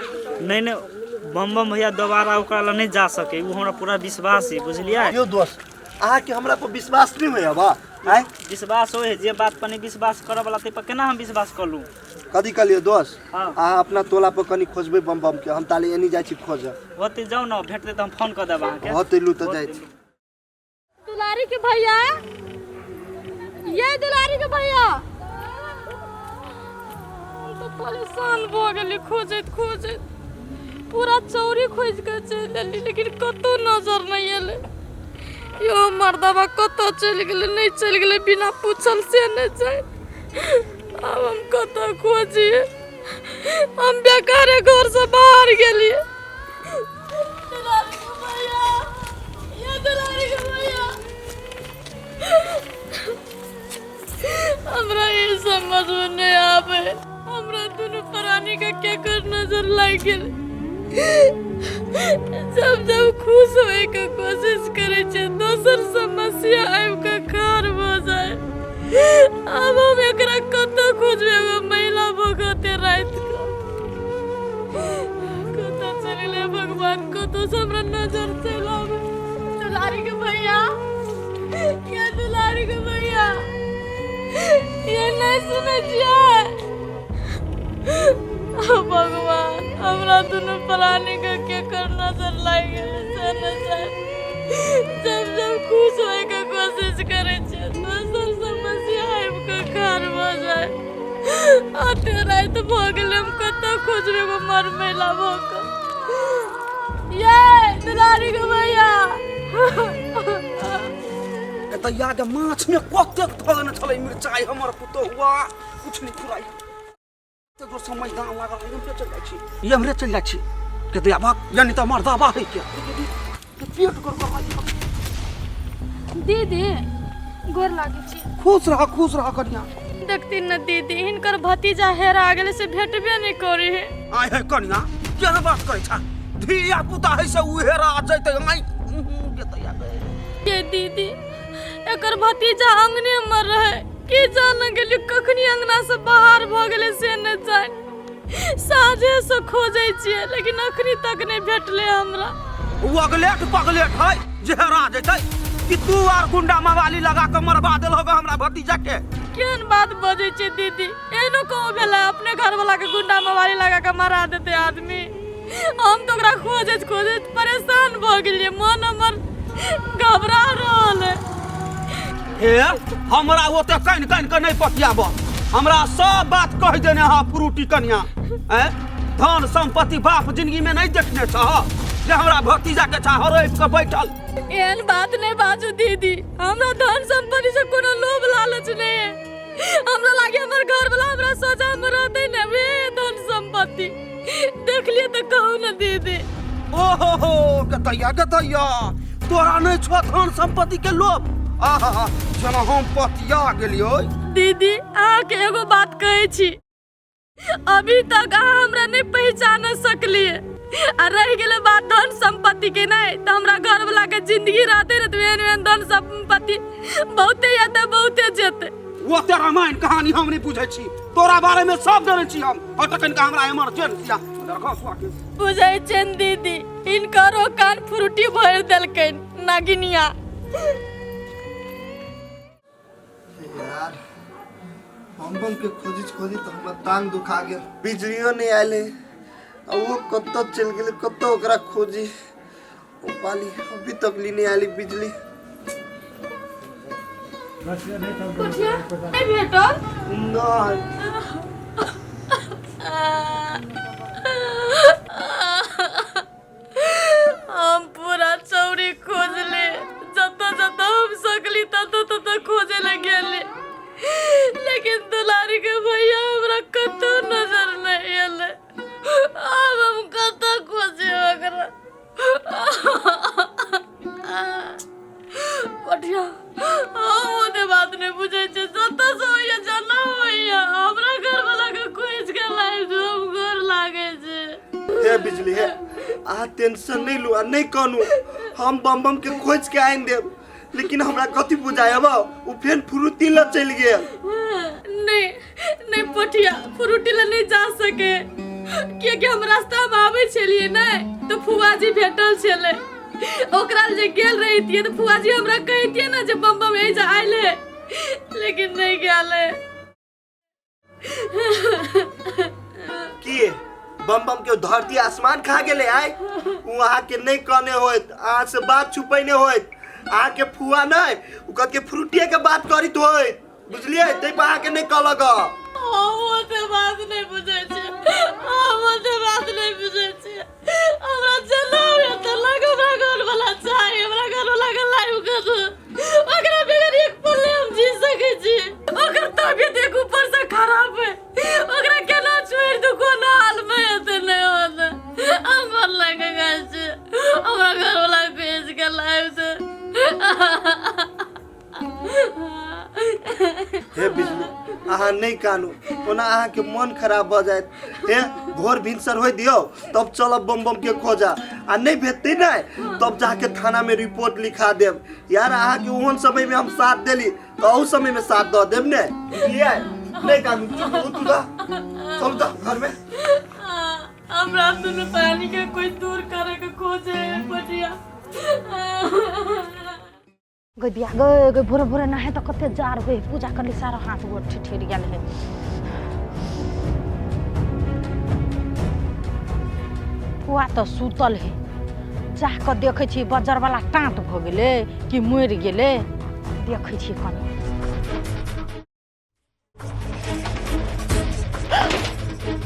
नहीं नहीं, बम बम भैया दोबारा ओकरा लग नहीं जा सके, वो हमरा पूरा विश्वास है, बुझलियै? यौ दोस्त, अहाँके हमरा पर विश्वास नहीं होय हबा आँय? विश्वास होइ है, जे बात पर नहीं विश्वास करऽ वाला ताहि पर केना हम विश्वास कऽ लू? कथी कहलियै दोस्त? हाँ। अहाँ अपना टोला पर कनी खोजबै बम बम के, हम ताले एनी जाइ छी खोजऽ। होतै जाउ ने, भेटतै तऽ हम फोन कऽ देब अहाँके। होतै लू तऽ जाइ छी। दुलारी के भैया, ये दुलारी के भैया, हम तो परेशान भऽ गेली खोजैत खोजैत, पूरा चौरी खोजि कऽ चलि एली लेकिन कतहु नजर नहि एलै। यो मर्दबा कतऽ चलि गेलै नहि चलि गेलै बिना पूछल से नहि जाय। आब हम कतऽ खोजिए? हम बेकारे घरसँ बाहर गेलियै। दुलारी के भैया, ये दुलारी के भैया, हमरा ई समझ में नहीं आवे, हमरा दुनू प्राणी के केकर नजर लागि गेल। जब जब खुश होए के कोशिश करे छे दोसर समस्या आबि के खार भऽ जाए। आब हम एकरा कतऽ खोजबै? एगो महिला भगते राति के कतऽ चलि गेलै? भगवान, कतऽ से हमरा नजर चलि आबै। दुलारी के भैया, ये दुलारी के भैया, ये नहीं सुनै छियै? भगवान, हमरा दुनू प्राणी के केकर नजर लागि गेलै से नहि जानि। जब जब खुश होय के कोशिश करै छियै दोसर समस्या आबि कऽ खार भऽ जाय। अते राति भऽ गेलै, हम कतऽ खोजबै एगो मर महिला भऽ कऽ? ये दुलारी के भैया। एतऽ याद माछ में कतेक धऽ देने छलै मिरचाइ हमर पुतोहुआ, कुछ नहि फुराइ। एते जोर से मैदान लागल, एमहरे चलि जाइ छी, एमहरे चलि जाइ छी के दया भाग, यानी तऽ मर्दाबा है के। पेट गड़गड़ाइ। दीदी, गोर लागै छी। खुश रह, खुश रह कनिया। देखती न दीदी, हिनकर भतीजा हेरा गेलै से भेटबे नहि करै है। आय है कनिया, केहन बात करै छा? धिया पुता है से उ हेरा जैतै? आय गेतै आ गै। ये दीदी, एकर भतीजा अंगने मे रहे, की जान गेली कखनी अंगना से बाहर भऽ गेलै से नहि जान। साँझे से खोजै छियै लेकिन अखनी तक नहि भेटलै हमरा। उ अगलेट पगलेट है जे हेरा जैतै? कि तू आर गुंडा मवाली लगा के मरबा देलहो हमरा भतीजा के? केहन बात बजै छियै दीदी, एहनो कहूँ भेलै अपने घरवाला के गुंडा मवाली लगा के मरा देतै आदमी? हम तऽ ओकरा खोजैत खोजैत परेशान भऽ गेलियै, मन हमर घबरा रहल है। हे, हमरा ओते कानि कानि के नहीं पतियाब, हमरा सब बात कह देने हा फ्रूटी कनिया। हैं, धन संपत्ति बाप जिंदगी में नहीं देखने छह जे हमरा भतीजा के छा हड़प के बैठल। एहन बात नहीं बाजू दीदी, हमरा धन संपत्ति से कोनो लोभ लालच नहीं है। हमरा लागे हमर घर वाला हमरा सोझा में रहते न वे धन संपत्ति। देख लिए तो कहू न दीदी। ओहो हो, गतैया गतैया, तोरा नहीं छो धन संपत्ति के लोभ? आहा, जेना हम पतिया गेलियो। दीदी, अहाँके एगो बात कहै छी, अभी तक अहाँ हमरा नहीं पहचान सकलिए आ रहि गेलै बात धन संपत्ति के, नहीं तो हमरा घर वाला के जिंदगी रहते न तो एहन एहन धन संपत्ति बहुते एतै, बहुते जेतै। ओते रामायण कहानी हम नहीं बुझै छी, तोरा बारे में सब जानै छी हम। और तखन का हमरा इमरजेंसी आ दरखास्त के बुझै छनि दीदी, हिनकरो कान फ्रूटी भरि देलकनि नागिनिया। यार, बम बम के खोजी खोजी तऽ हमर टांग दुखा गेल। बिजलियो नहि आयल है आ ओ कतऽ चलि गेलै, कतऽ ओकरा खोजी। ओ पाली अभी तक ली नहि आयल बिजली। कोठिया नहि भेटल? नहि। हम पूरा चौरी खोजली, जतऽ जतऽ हम सकली ततऽ ततऽ खोजे लए गेली, लेकिन दुलारी के भैया हमरा कतौ नजर नहि एलै। आब हम कतऽ खोजी ओकरा? पटिया, हम ओते बात नहि बुझै छियै, जतऽ से होइया जना होइया हमरा घरवला के खोजि के लाबि दू, हम गोर लागै छी। हे बिजली, हे, अहाँ टेंशन नहीं लू आ नहीं कहनू, हम बम बम के खोज के आनि देब। लेकिन हमरा कथी बुझायब, ओ फेर फ्रूटी ल चलि गेल। नहीं नहीं पटिया, फ्रूटी ला नहीं जा सके, कियाकि हम रास्ता में आबै छलियै ने तो फुआ जी भेटल छलै। ओकरा जे गेल रहितियै तो फुआ जी हमरा कहितियै ने जे बम बम एहि जे आयल है, लेकिन नहीं गेल है। की बम बम के धरती आसमान खा गेलै? आय ओ अहाँके नहीं कहने होत, अहाँ से बात छुपैने होत अहाँके फुआ। नहीं, ओ कहत के फ्रूटिए के बात करित होत, बुझलियै? ताहि पर अहाँके नहीं कहलक। हम ओते बात नहीं बुझै छियै, हम ओते बात नहीं बुझै छियै। हमरा जेना होइए तेना हमरा घरवला चाही, हमरा घरवला के लाइव करू। ओकरा बगैर एक पल नहि हम जी सकै छी। ओकर तबियत एक ऊपर से खराब है, ओकरा केना छोड़ि दू? कोन हाल में हेतै नहि होतै। हम बड़ लगे गेल छी, हमरा घरवला भेज के लाइव दे। हे बिजली, अहाँ नहीं कानू, ओना अहाँके मन खराब भऽ जायत। हे, भोर भिनसर होइ दियौ, तब चलब बम बम के खोजा आ नहीं भेटतै ने तब जाके थाना में रिपोर्ट लिखा देब। यार, अहाँके ओहन समय में हम साथ देली तऽ अहू समय में साथ दऽ देब ने, बुझलियै? नहीं कानू, चुप उठू तऽ चलू तऽ घर में। हमरा दुनू प्राणी के कोई दूर करे के खोजे है पटिया। गई बिया गई गई, भोरे भोरे नहाय तऽ कते जार होइ, पूजा करली, सारा हाथ गोर ठिठुर गेल है। फुआ तऽ सुतल है, जा कऽ देखै छी बजर वाला टाँट भऽ गेलै कि मरि गेलै, देखै छी कनि।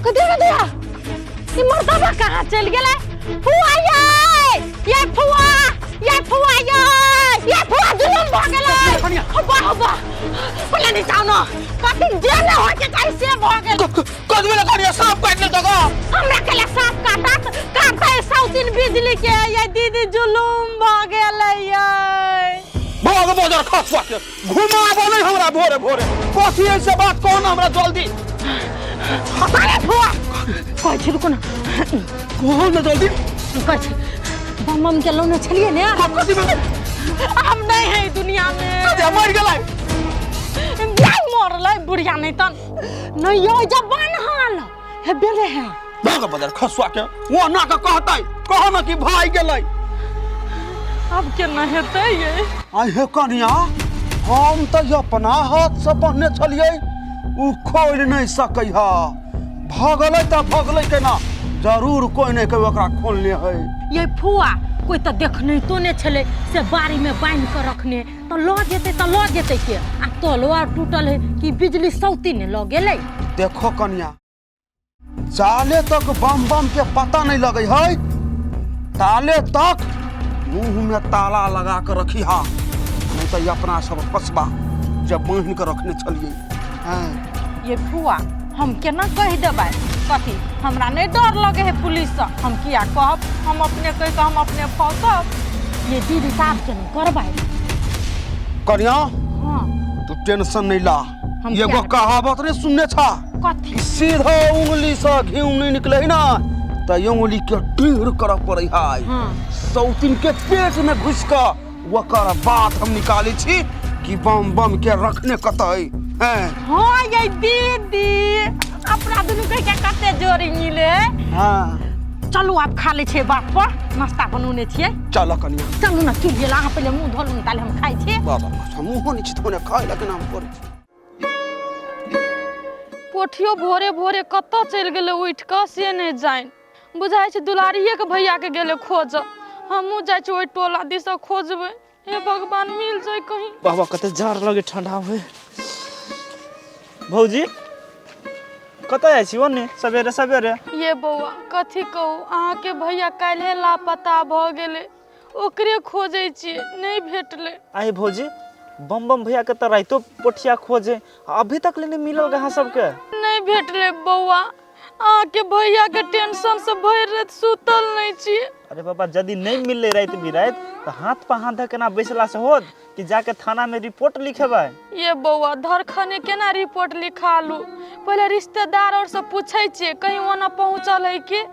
कदे कदे, ई मर्दबा कहाँ चलि गेलै? फुआ यै, यै फुआ, यै फुआ यै, यै फुआ, जुलुम भऽ गेलै। हब्बा हब्बा, पहिले नीचा न कथी जे ने होइ के चाही से भऽ गेल। कदमे कनिया, सांप काटि लेलक? हमरा केला सांप काटत? काटतै सौतीन बिजली के। यै दीदी। दीदी जुलूम भऽ गेलै यै। भाग बजर खसुआ के घुमाबो नहीं हमरा भोरे भोरे। कथी ऐसे बात कहो ना हमरा जल्दी। अरे फुआ कहै छी रुकू ना। कहो ना जल्दी। कहै छी बम बम के लौने छलियै ने। कथी में? हम नहीं है दुनिया में। कथी मर गेलै? नहीं मरलै बुढ़िया नहीं तन नहीं यो जब बान्हल हे बेले है। भाग बजर खसुआ के वो ना के कहतै कहो ना कि भाई गेलै। आब केना हेतै ये? आइ हे कनिया, हम तऽ अपना हाथ से बन्हने छलियै, उ खोलि नहि सकै है। भगलै तऽ भगलै केना, जरूर कोइ नहि कोइ ओकरा खोलने है। ये फुआ कोई तऽ देखने तो ने छलै से बाड़ी में बान्हि कऽ रखने, तऽ लऽ जेतै तऽ लऽ जेतै के? आ तलो आर टूटल है कि बिजली सौती ने लऽ गेलै। देखो कनिया, जाले तक बम बम के पता नहीं लगे है ताले तक मुंह में ताला लगा के रखी हा, नहीं तो अपना सब फसबा जब बान्हि के रखने छलियै। हाँ। ये फुआ हम केना कहि देबै कथी? हमरा नहीं डर लगे है पुलिस से, हम किया कहब? हम अपने कहि कऽ हम अपने फंसब। ये दीदी साहब केना करबै? कनिया हाँ तू टेंशन नहीं ला। हम एगो क्या? कहावत नहीं सुनने छा कथी? सीधा उंगली से घी नहीं निकले ना तो उंगली के टेढ़ करऽ पड़े है। हाँ। सौतिन के पेट में घुस कऽ ओकर बात हम निकालै छी कि बम बम के रखने कतऽ है। हाँ ये दीदी अपना दुनू के क्या कते जोड़ी मिले। हाँ चलू आप खा ले छियै बात पर, नाश्ता बनौने छियै। चल कनिया चलू ना, चुप गेल अहाँ पहिले मुँह धोलू ने ताले हम खाइ छियै। बाबा मुँहो नहि छी धोने, खाय लए के नाम करै छी। पोठियो भोरे भोरे कतऽ चलि गेलै उठि कऽ से नहि जानि, बुझाइ छै दुलारिये के भैया के गेलै खोजऽ। हमहूँ जाइ छी ओहि टोला दिस खोजबै, हे भगवान मिल जाय कहीं। बाबा कते जाड़ लगे ठंडा हुए। भौजी कतऽ जाइ छी ओने सवेरे सवेरे? ये बौआ कथी कहू, अहाँके भैया काल्हे लापता भऽ गेलै, ओकरे खोजै छियै नहि भेटलै। आइ भौजी बम बम भैया के तऽ राइतो पोठिया खोजे, अभी तक ले नहीं मिलल अहाँ सबके? नहीं भेटलै बौआ, अहाँके भैया के टेंशन से भरि राति सुतल नहीं छियै। अरे बाबा यदि नहीं मिललै राति बिराति तऽ हाथ पर हाथ धऽ केना बैसला से होत कि जाके थाना में रिपोर्ट लिखेबै? ये बौआ धरखने केना रिपोर्ट लिखा लू, पहिले रिश्तेदार और से पूछै छियै कहीं ओना पहुँचल है कि,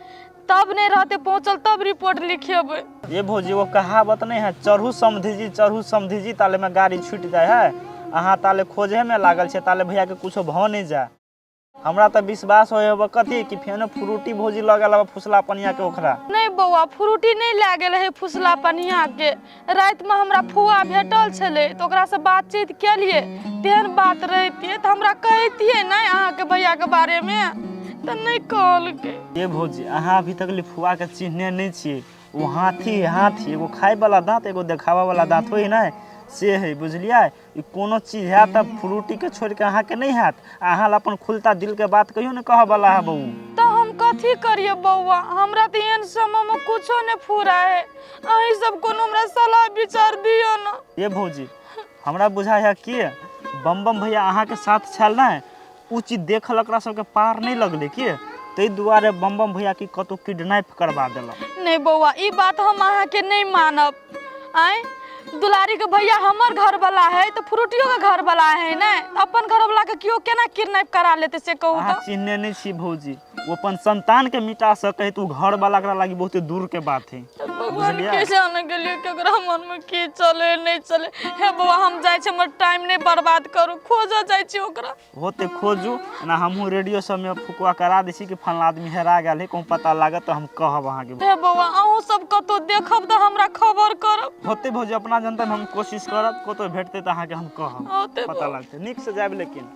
तब नहीं रहते पहुँचल तब रिपोर्ट लिखेबै। ये भौजी वो कहावत नहीं है चढ़ू समधी जी चढ़ू समधी जी ताले में गाड़ी छूटि जाए है, अहाँ ताले खोजे में लागल छै ताले भैया के कुछो भऽ नहीं जाए। हमरा तऽ विश्वास होय होबे कथी कि फेनो फ्रूटी भौजी लऽ गेल फुसला पनिया के ओकरा। नहीं बौआ फ्रूटी नहीं लए गेल है फुसला पनिया के, रातिमे हमरा फुआ भेटल छलै तऽ ओकरासँ बातचीत केलियै, तेहन बात रहितियै तऽ हमरा कहितियै नहि अहाँके भैयाके बारेमे, तऽ नहि कहलकै। ये भौजी अहाँ अभी तक ले फुआ के चिन्हने नहीं छियै, ओ हाथी हाथी एगो खाय वाला दाँत एगो देखावा वाला दाँत होइ ने से है, बुझलियै? ई कोनो चीज हैत तऽ फ्रूटी के छोड़ि के अहाँके नहीं हैत, अहाँ ला अपन खुलता दिल के बात कहियो ने कहऽ वाला है बहू। तऽ हम कथी करियै बौआ, हमरा तऽ एहन समयमे कुछो नहि फुरा है, अहीं सब कोनो हमरा सलाह विचार दिअ ना। ये भौजी हमरा बुझाइ है कि बम बम भैया अहाँके साथ छल ने, उ चीज देखल ओकरा सबके पार नहीं लगलै कि, ताहि दुआरे बम बम भैया की कतौ किडनैप करबा देलक। नहीं बौआ ई बात हम अहाँके नहीं मानब। आँय दुलारी के भैया हमर घर वाला है तो फ्रूटियो के घर वाला है ने, अपन घर वाला के केओ केना किडनैप करा लेते से कहू अहाँ तऽ? चिन्हने नहीं छी भौजी, वो अपन संतान के मिटा सके है तो घर वाला एकरा लागी बहुत दूर के बात है। भगवान के जाने गेलियै केकरा मन में की चले नहीं चले। हे बौआ हम जाइ छी, हमर टाइम नहीं बर्बाद करू, खोजऽ जाइ छी ओकरा। होते खोजू ना, हमहूँ रेडियो सब में फुकुआ करा दै छी कि फलना आदमी हेरा गेल है, कहूँ पता लागत तऽ हम कहब अहाँके। हे बौआ अहूँ सब कतौ देखब तऽ हमरा खबर करब। होते भौजी अपना जनता में हम कोशिश करब, कतौ भेटतै तऽ अहाँके हम कहब, होते पता लगतै। नीक से जायब लेकिन।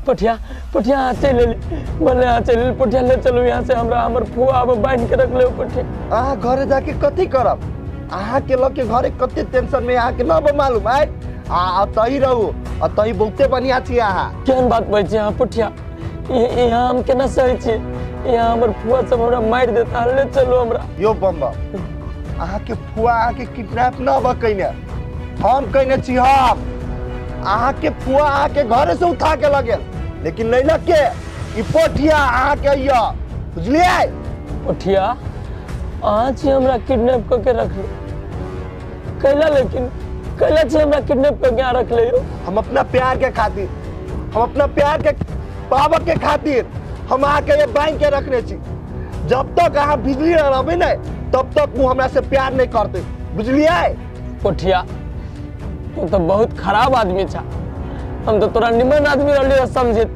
पोठिया पोठिया चलि एली, भले अहाँ चलि एली पोठिया, ले चलू यहाँ से हमरा, हमर फुआ आब बान्हि के रखले पोठिया। अहाँ घरे जाके कथी करब? अहाँके लऽ के घरे कते टेंशन में अहाँके न मालूम आय। आ अतही रहू, अतही बहुते बढ़िया छी अहाँ। केहन बात बजै छी अहाँ पोठिया? यहाँ हम केना सही छी? यहाँ हमर फुआ सब हमरा मारि देता, ले चलू हमरा। यो बम बम, अहाँके फुआ अहाँके किडनैप न भ कइने, हम कइने छी। हम अहाँके फुआ अहाँके घरे से उठा के लगेल, लेकिन नहीं लग के ई पोठिया अहाँके अइया, बुझलियै? पोठिया अहाँ छी हमरा किडनैप कऽ के रखले कैला? लेकिन कैला छी हमरा किडनैप कऽ के अहाँ रखले यो? हम अपना प्यार के खातिर, हम अपना प्यार के पाबऽ के खातिर हम अहाँके ये बांध के रखने छी। जब तक अहाँ बिजली रहबै ने तब तक वो हमरा से प्यार नहीं करते, बुझलियै? पोठिया तू तो बहुत खराब आदमी छा। हम तो तोरा निमन आदमी रहली समझित,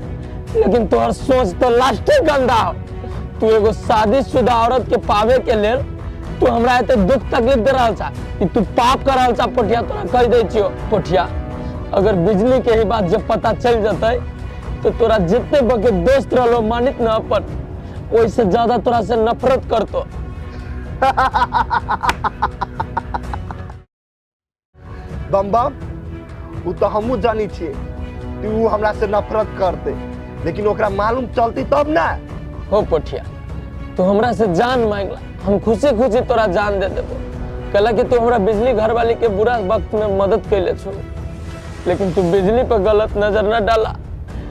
लेकिन तोहर सोच तो लास्टे गंदा हो। तू एगो शादीशुदा औरत के पावे के लेल तू हमरा एते दुख तकलीफ दे रहल छा। ई तू पाप कर रहल छा पोठिया, तोरा कह दै छियो पोठिया। अगर बिजली के ही बात जब पता चल जतै तो तोरा जितने बके दोस्त रहलो मानित न अपन, ओहिसे ज्यादा तोरा से नफरत करतो। बम बम, उ तो हमहूँ जानी छियै कि उ हमरा से नफरत करते, लेकिन ओकरा मालूम चलती तब ना। हो पोठिया, तू हमरा से जान मांगला, हम खुशी खुशी तोरा जान दे देबो। कहला कि तू हमरा बिजली घरवाली के बुरा वक्त में मदद कैले छो, लेकिन तू बिजली पर गलत नजर न डाला,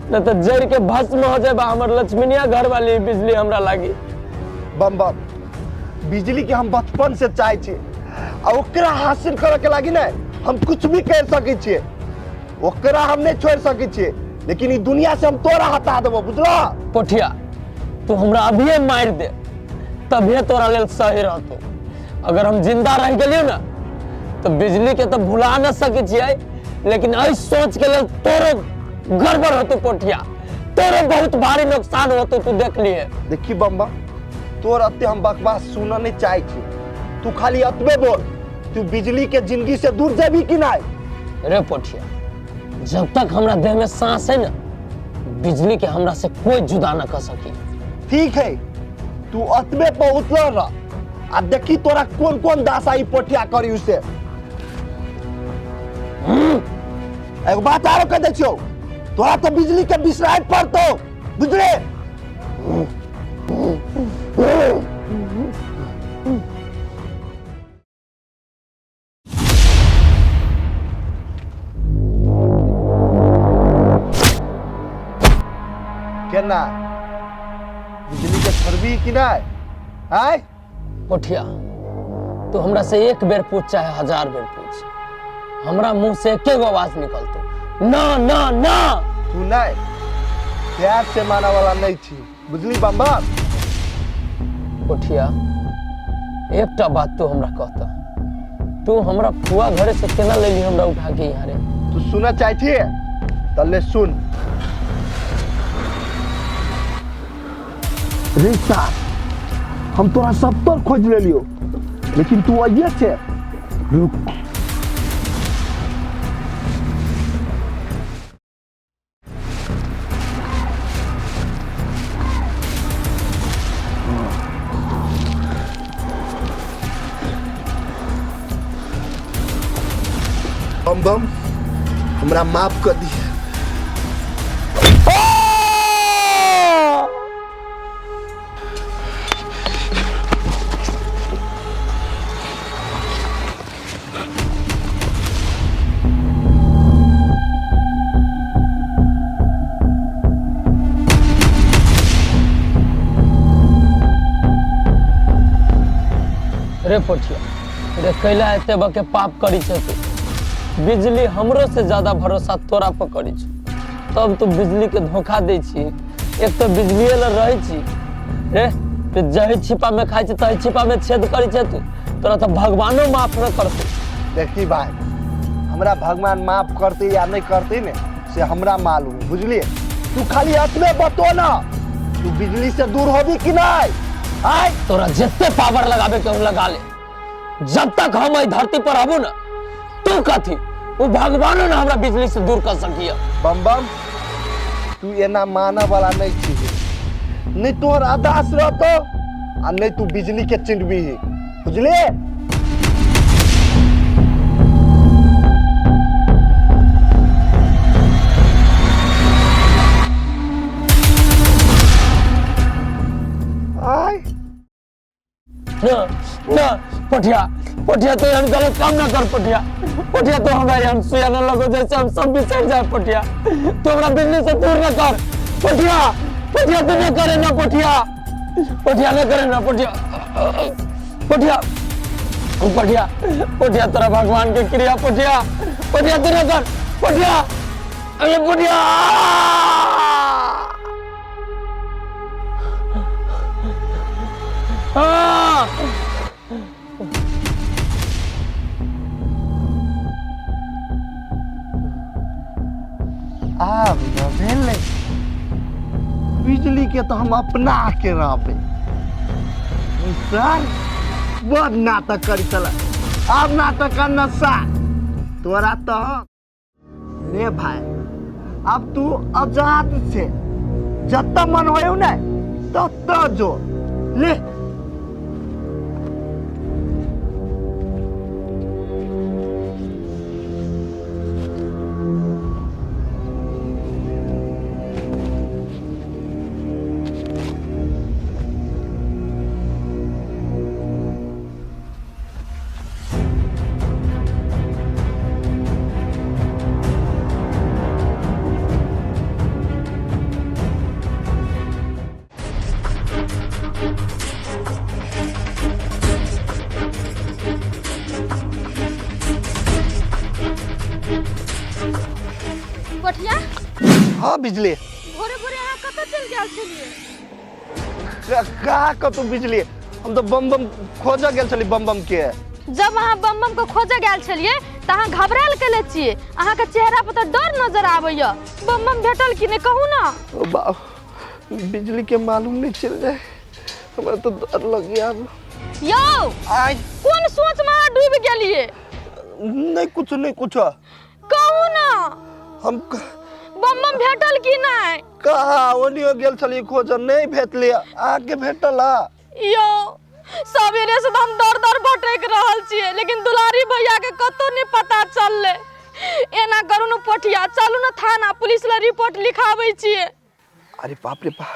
न तो जड़ के भस्म हो जाए हमर लक्ष्मीनिया घरवाली बिजली हमरा लागी। बम बम, बिजली के हम बचपन से चाहे छियै आ ओकरा हासिल करे के लागी ने हम कुछ भी कर सकै छियै, ओकरा हम नहीं छोड़ सकै छियै, लेकिन ई दुनिया से हम तोरा हटा देबो, बुझलो? पोठिया तू हमरा अभिये मारि दे तभिए तोरा लेल सही रहतो। अगर हम जिंदा रह गेलियो ना तो बिजली के तो भुला न सकै छियै, लेकिन एहि सोच के लेल तोरो गड़बड़ होतो पोठिया, तोरो बहुत भारी नुकसान होतो, तू देख लिए। देखी बम बम, तोर अते हम बकवास सुनऽ नहीं चाहे छी, तू खाली अतबे बोल, तू बिजली के जिंदगी से दूर जेबी कि नहीं? रे पोठिया, जब तक हमरा देह में सांस है ना बिजली के हमरा से कोई जुदा न कर सकी। ठीक है, तू अतबे पर उतरल रह आ देखी तोरा कौन कौन दासा ई पोठिया करी उसे। एगो बात आरो कह दै छियौ, तोरा तो बिजली के बिसराय पड़तो, बुझले? केना बिजली के छोड़बी कि नहीं? आय पोठिया, तू हमरा से एक बेर पूछ चाहे 1000 बेर पूछ, हमरा मुंह से एके गो आवाज निकलतो, ना ना ना। तू नहीं प्यार से माना वाला नहीं छी, बुझली बम बम? पोठिया एकटा बात तू हमरा कहता, तू हमरा फुआ घरे से केना लेली हमरा उठा के यहाँ रे? तू सुनना चाहे छी त ले सुन। रिश्ता हम तोरा सब तर खोज लेलियो, लेकिन तू आइए छे। रुक, बम बम हमरा माफ कर दिए। रे पोठिया, रे कैला एते बके पाप करी छे तू? बिजली हमरो से ज्यादा भरोसा तोरा पर करी छे, तब तू बिजली के धोखा दै छी। एक तो बिजलिए ल रहै छी रे, ते जही छिपा में खाइ छी तही छिपा में छेद करी छे तू, तोरा तो भगवानो माफ न करतौ। देखी भाई, हमरा भगवान माफ करते या नहीं करते ने से हमरा मालूम, बुझलिए? तू खाली अपने बतो ना, तू बिजली से दूर होबी कि नहीं? आय तोरा जितने पावर लगाबे के लगा ले, जब तक हम एहि धरती पर हबू ना तू कथी वो भगवानो ना हमरा बिजली से दूर कर सकिया। बम बम, तू एना मानऽ वाला नहीं छी, नहीं तोहर अदास रहतो आ नहीं तू बिजली के चिन्हबी, बुझलिए? ना ना पठिया, पठिया तो एहन गलत काम ना कर पठिया। पठिया तो हमरा एहन सुया न लगो जैसे हम सब बिसर जाए पठिया। तो हमरा बिजली से दूर न कर पठिया। पठिया तो न करे ना पठिया, पठिया न करे ना पठिया। पठिया पठिया पठिया तोरा भगवान के क्रिया पठिया। पठिया तो न कर पठिया, अरे पठिया। हाँ। आब न भेलै बिजली के तऽ हम अपना के रहबै। सर बड़ नाटक करी छल, आब नाटक कर न सा तोरा तऽ रे भाई। अब तू आजाद छे, जतऽ मन होय ने ततऽ जो ले। पठिया। हाँ बिजली, भोरे भोरे अहाँ कतऽ चलि गेल छलियै? का कतौ बिजली, हम तऽ बम बम खोजऽ गेल छली बम बम के। जब अहाँ बम बम के खोजऽ गेल छलियै तऽ अहाँ घबरायल केले छियै, अहाँके चेहरा पर तऽ डर नजर आबैया। बम बम भेटल कि नहि कहू ना? ओ बाप, बिजली के मालूम नहीं चल जाए, हमरा तो डर लग गया। यौ आय कोन सोच में अहाँ डूबि गेलियै? नहीं कुछ नहीं कुछ। कहू ना। हम बम बम भेटल कि नहि? कहाँ ओनियो गेल छली खोजऽ, नहीं भेटली, अहाँके भेटल? यौ सवेरे से तऽ हम दर दर भटकि रहल छियै, लेकिन दुलारी भैया के कतौ नहि पता चललै। एना करू ने पोठिया, चलू ने थाना, पुलिस लए रिपोर्ट लिखाबै छियै। अरे बाप रे बाप,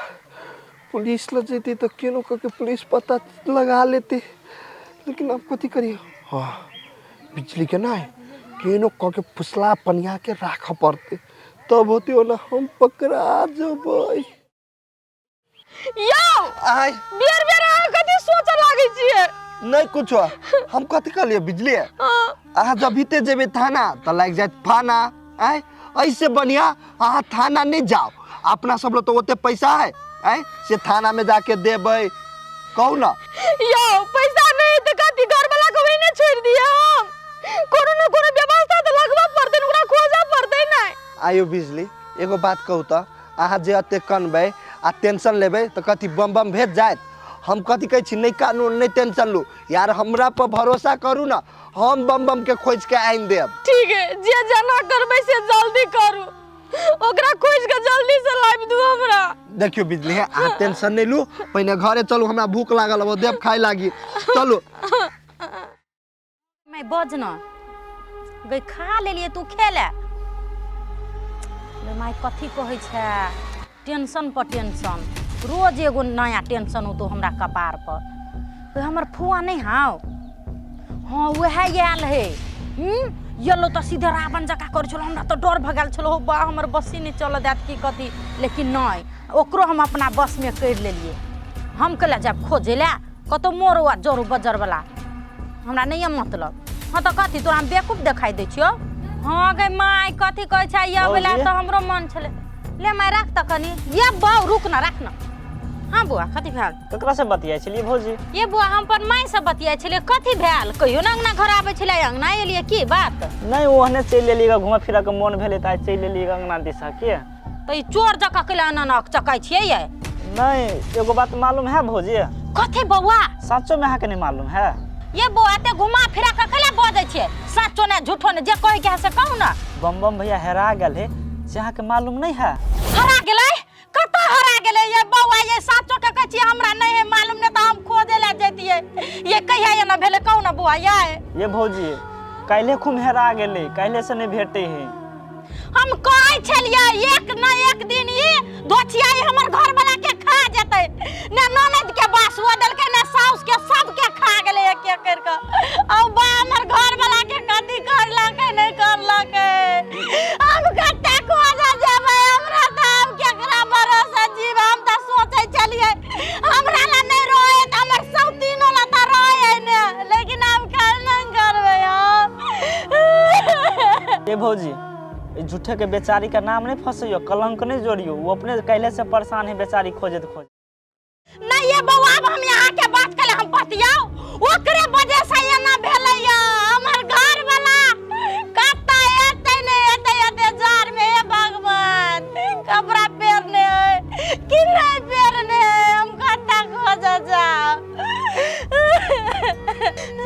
पुलिस लग जैती तो केनो कऽ के पुलिस पता लगा लेती, लेकिन अब कथी करिए? हाँ बिजली के नहीं केनो कऽ के फुसला पनिया के राखऽ पड़तै, तब होती ओना हम पकड़ा जबै। यौ आय बेर बेर अहाँ कथी सोचऽ लागै छियै? नहीं कुछो, हम कथी कहलियै बिजली? हाँ। अहाँ जब बीते जेबै थाना तऽ लागि जायत फाना। आय ऐसे बढ़िया अहाँ थाना नहीं जाओ, अपना सब लग तो ओते पैसा है, आय से थाना में जाके देबै। कहू ना। यौ पैसा नहीं तऽ कथी घर वाला के ओहिने छोड़ि दियै हम? कोनो न कोनो व्यवस्था तऽ लगबऽ पड़तै ने, ओकरा खोजऽ पड़तै ने। आयो बिजली एगो बात कहू तऽ, अहाँ जे एते कनबै आ टेंशन लेबै तऽ कथी बम बम भेज जायत? हम कथी कहै छी, नहि कानू नहि टेंशन लू यार, हमरा पर भरोसा करू ना, हम बम बम के खोज के आनि देब। ठीक है, जे जेना करबै से जल्दी करू, ओकरा खोज के जल्दी से लाबि दू हमरा। देखियो बिजली है, अहाँ टेंशन नहीं लू, पहिने घरे चलू, हमरा भूख लागल अब देब खाय लागी, चलू। मैं बजना गई खा लेलिए तू खेले रे माय कथी कहै छै? टेंशन पर टेंशन, रोज एगो नया टेंशन होतो हमरा कपार पर। गई हमर फुआ नहीं हाव? हाँ वएह आयल है। येलो तऽ सीधे रावण जकाँ करै छलो, हमरा तऽ डर भऽ गेल छलो, बा हमर बसी नहि चलऽ देत की कथी, लेकिन नहि ओकरो हम अपना बसमे करि लेलियै। हम कैला जायब खोजै लए कतौ मोरो आ जरो बजर वाला, हमरा नहीं है मतलब। हाँ तऽ कथी तोरा हम बेवकूफ देखाई दै छियौ? हाँ गे my कथी कहै छै ये वाला भौजी। तऽ हमरो मन छलै। ले my राख तऽ कनी, ये बौ रुक ना राख ना। हाँ बौआ कथी भेल? ककरा से बतियाइ छलियै भौजी? ये बौआ हम अपन माय से बतियाइ छलियै। कथी भेल? कहियो ना अंगना घर आबै छलै, अंगना एलियै की बात? नहीं ओहने चलि एलियै, घुमा फिरा के मोन भेलै तऽ आइ चलि एलियै अंगना दिशा के। तऽ ई चोर जकाँ कैला एना एना चकाइ छियै ये? नहीं एगो बात मालूम है भौजी? कथी बौआ? सचो में अहाँके नहीं मालूम है? ये बौआ एते घुमा फिरा के कैला बजै छियै? सचो ने झूठो ने जे कहै के है से कहू ना। बम बम भैया हेरा गेल है से अहाँके मालूम नहीं है? हरा गेलै? कतऽ हरा गेलै ये बौआ? ये साचो के कहै छियै हमरा नहीं है मालूम, नहीं तऽ हम खोजे लए जैतियै। ये कहिया एना भेलै कहू ना बौआ ये? ये भौजी काल्हे खूब हेरा गेलै, काल्हे से नहीं भेटै है। हम कहै छलियै एक न एक दिन ई दोछियाई हमर घर वाला के खा जेतै, ने ननद के बासुआ देलकै ने साउस के, सबके खा आ बा हमर घर वाला के कथी करलकै नहि करलकै। हम कते खोजऽ जेबै, हमरा तऽ आब केकरा भरोसे जीव। हम तऽ सोचै छलियै हमरा ला नहि रहै तऽ हमर सौतीनो ला तऽ रहै ने, लेकिन आब केना करबै हम? ए भौजी, ई झूठे के बेचारी के नाम नहीं फंसैयो, कलंक नहीं जोड़ियो। वो अपने कैले से परेशान है बेचारी खोजत खोज। नहीं ये बउआ, आब हम यहाँ के बात कले हम पतियाओ, ओकरे वजह से एना भेलै या। हमर घर वाला कतऽ एतै नहि एतै एते जार में, हे भगवान, कपड़ा पहिरने है कि नहीं पहिरने है, हम कतऽ खोजऽ जाउ?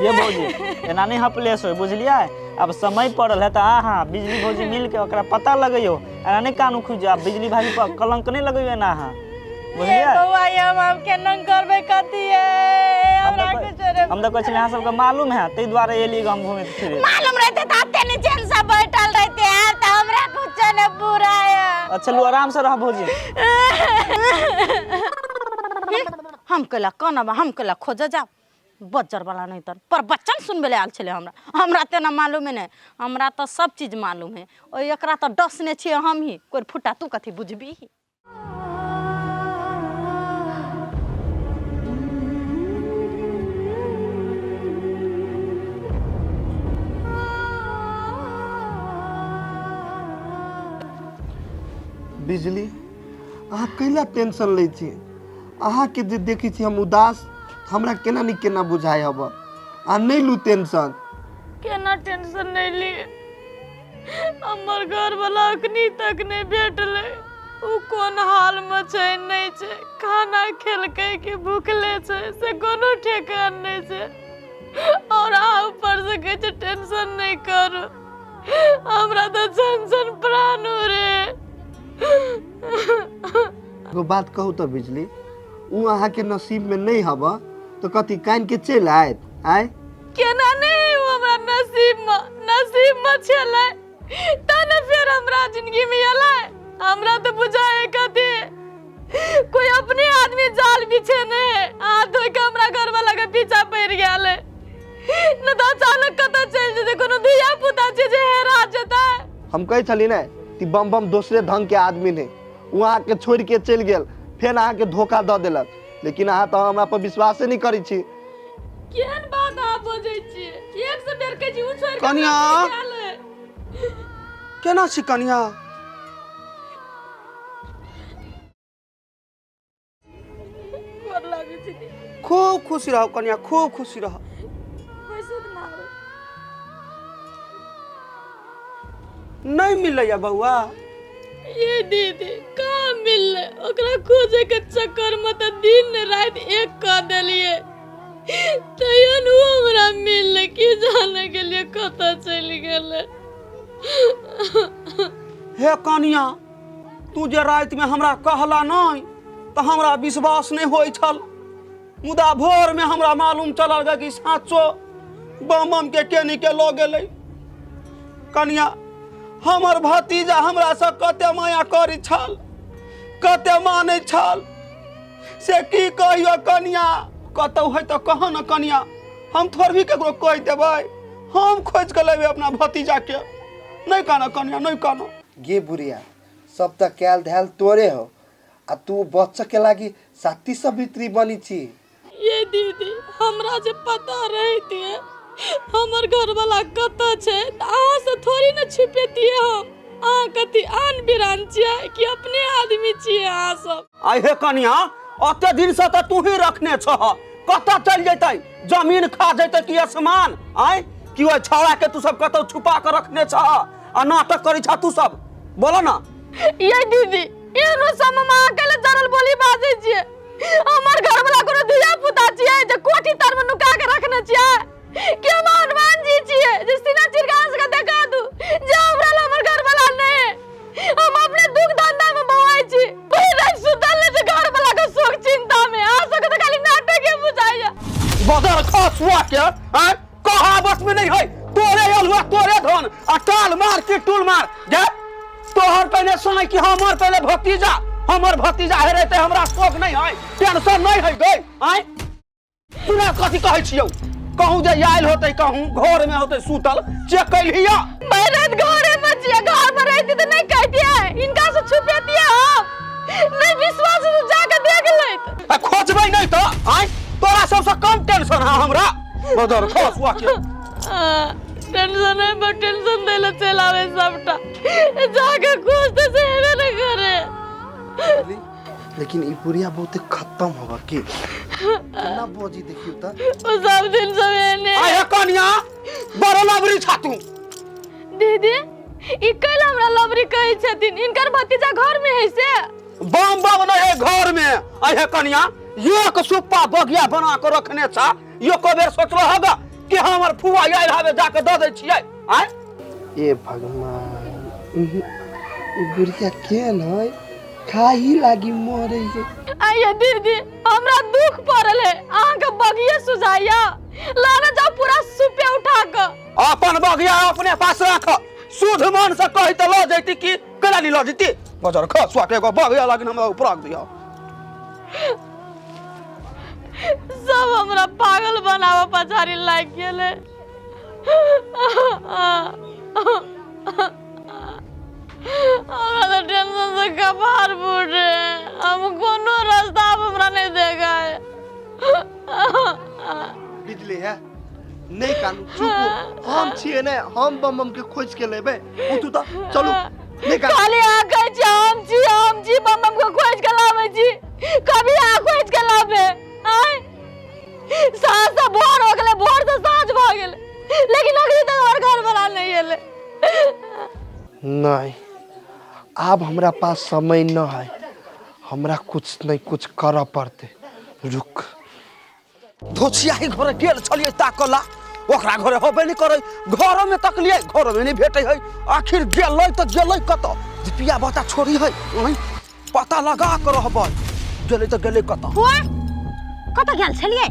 ये भौजी, एना नहीं हपलेस होय, बुझलियै? अब समय पड़ल है तऽ अहाँ बिजली भौजी मिल के ओकरा पता लगैयो। एना नहीं कानू खुजि जाउ, बिजली भाभी पर कलंक नहीं लगैयो एना अहाँ, बुझलियै? बउआ, ये हम आब केना करबै, कथी है हमरा कुछ नहीं। हम तऽ कहै छलियै अहाँ सबके मालूम है, ताहि दुआरे एली हम घूमे फिरे। मालूम रहते तऽ एते नहीं चैन से बैठल रहते यार, तऽ हमरा कुछ नहीं बुरा है। अच्छा लू, आराम से रह भौजी। हम कैला कानब, हम कैला खोजऽ जाउ बज्जर वाला नहीं तर पर बच्चन सुनबे ले आयल छलै हमरा। हमरा तेना मालूमे नहि, हमरा तऽ सब चीज मालूम है। ओहि एकरा तऽ डसने छियै हम ही कोइ फुटा, तू कथी बुझबी? बिजली, अहाँ कैला टेंशन लै छी? अहाँके जे देखै छी हम उदास, हमरा केना नहि केना बुझाइ हब। अहाँ नहि लू टेंशन। केना टेंशन नहीं लिए? हमर घर वाला अखनी तक नहीं भेटलै। उ कोन हाल में छै नहीं छै, खाना खेलकै कि भूखले छै, से कोनो ठेकान नहीं छै, और अहाँ ऊपर से कहै छै टेंशन नहीं करू। हमरा तऽ झन झन प्राण रे। एगो बात कहू तऽ बिजली, उ अहाँके नसीबमे नहि हब तऽ कथी कानि के चलि आयत? आय केना नहीं उ हमरा नसीब में? नसीब में छलै तब ने फेर हमरा जिंदगी में एलै। हमरा तऽ बुझाए कथी कोई अपने आदमी जाल बिछेने है, हाथ धोइ के हमरा घर वाला के पीछा पड़ि गेल है। न तऽ अचानक कतऽ चलि जेतै? कोनो धिया पुता छै जे हेरा जेतै? हम कहै छली ने कि बम बम दोसरे ढंग के आदमी नहि। ओ अहाँके छोड़ि के चलि गेल, फेर अहाँके धोखा दऽ देलक, लेकिन अहाँ तऽ हमरा पर विश्वासे नहि करै छी। केहन बात अहाँ बजै छियै? एक से बेर कहै छी उ छोड़ि के कनिया। हमरा चलि गेल है। केना छी कनिया? गोर लागै छी दीदी। खूब खुशी रहू कनिया, खूब खुशी रहू। बैसू तऽ मारू। नहीं मिलैया बउआ? ये दीदी, कहाँ मिललै? ओकरा खोजे के चक्कर में तऽ दिन राति एक कऽ देलियै, तैयो ने उ हमरा मिललै। की जाने के लिए कतऽ चलि गेलै। हे कनिया, तू जे रातिमे हमरा कहला नहि तऽ हमरा विश्वास नहि होइ छल, मुदा भोरमे हमरा मालूम चलल गे कि साँचो बम बम के केनी के लऽ गेलै। कनिया, हमर भतीजा हमरासँ कते माया करै छल, कते मानै छल, से की कहियो कनिया। कतौ है तऽ कह ने कनिया, हम थोड़बी ककरो कहि देबै। हम खोजि कऽ लेबै अपना भतीजाके। नहि कानऽ कनिया, नहि कानऽ। गे बुढ़िया, सब तऽ कैल धैल तोरे हो आ तू बच्चा के लागी साथी सवित्री बनी छी। ये दीदी, हमरा जे पता रहितियै हमर घरवाला कतऽ छै तऽ अहाँसँ थोड़ी ने छिपेतियै हम। अहाँ कथी आन बिरान छियै कि अपने आदमी छियै अहाँ सब? आइ हे कनिया, ओते दिनसँ तऽ तू ही रखने छह, कतऽ चलि जेतै? जमीन खा जेतै कि आसमान? आँय, कि ओहि छौड़ा के तू सब कतौ छुपा कऽ रखने छह आ नाटक करै छह तू सब? बोलो ना। ये दीदी, एहनो समय में अहाँ कैले जरल बोली बाजै छियै? हमर घरवाला कोनो धिया पुता छियै जे कोठी तर में नुका के रखने छियै? कि हम हनुमान जी छियै जे सीना चीर के अहाँ सबके देखा दू जे हमरा ला हमर घरवाला नहि है? हम अपने दुख धंधा में बौआइ छी, भरि राति सुतल नहि छी घरवाला के शोक चिंता में। अहाँ सबके तऽ खाली नाटके बुझाइया। बदर खसुआ के आँय, कहावत में नहीं है, तोरे अलुआ तोरे धन आ टाल मार के टूल मार जे तोहर पहले सुनै कि हमर पहले भतीजा। हमर भतीजा हेरेतै हमरा शोक नहीं है, टेंशन नहीं है गई। आँय, तोरा कथी कहै छियौ? कहूँ जे आयल होतै, कहूँ घर में होतै सुतल, चेक कैलिया। मेहनत घरे में छियै, घर में रहती तऽ नहीं कहतियै, इनका से छुपेतियै हम। नहीं विश्वास है तो जाके देख लैत। आ खोजबै नहीं तो आय तोरा सबसे कम टेंशन है हमरा। बदर खसुआ के टेंशन है पर टेंशन देले चल आवे सबटा, जाके खोजते से हेबे न करे। लेकिन ई बुढ़िया बहुते खत्म होबा के केना बजी देखियो त। ओ सब दिन सब एने। आय हे कनिया बड़ लबरी छा तू। दीदी ई कैल हमरा लबरी कहै छथिन, इनकर भतीजा घर में है से। बम बम नहीं है घर में। आय हे कनिया एक सुप्पा बगिया बना के रखने छा, एको बेर सोचलो होगा कि हमर फुआ आयल हवे जाके दऽ दै छियै। आय ए भगवान, ई बुढ़िया केहन है, खाही लागी मरे है। आइए दीदी हमरा दुख पड़ल है, अहाँके बगिया सुझाइया लाना जाओ पूरा सुपे उठा के। अपन बगिया अपने पास राख, शुद्ध मन से कही तऽ लऽ जैती कि केना नहीं लऽ जैती। बजर खसुआ के एगो बगिया लागिन हमरा ऊपर रख दिया। सब हमरा पागल बनावे पछाड़ी लागि गेलै। हमरा तऽ टेंशन से कपार फूटे, हम कोनो रास्ता आब हमरा नहीं देखाय। बिजली है नहीं कानू, चुप हो, हम छियै ने, हम बम बम के खोज के लेबै। उठू तऽ चलू। नहीं कानू। खाली अहाँ कहै छी हम छी बम बम के खोज के लाबै छी, कभी अहाँ खोज के लाबै। आँय साँझ से भोर हो गेलै, भोर से साँझ भऽ गेलै, लेकिन अखनी तक हमर घर वाला नहीं एलै। नहीं आब हमरा पास समय न है, हमरा कुछ नहीं कुछ करऽ पड़तै। रुक, धोछिया ही घरे गेल छलियै ताकला, ओकरा घरे होबे नहीं करे, घर में तकलियै घर में नहीं भेटै है। आखिर गेलै तऽ गेलै कतऽ? रुपया बता छोड़ी है, ओहि पता लगा के रहबै गेलै तऽ गेलै कतऽ। फुआ कतऽ गेल छलियै?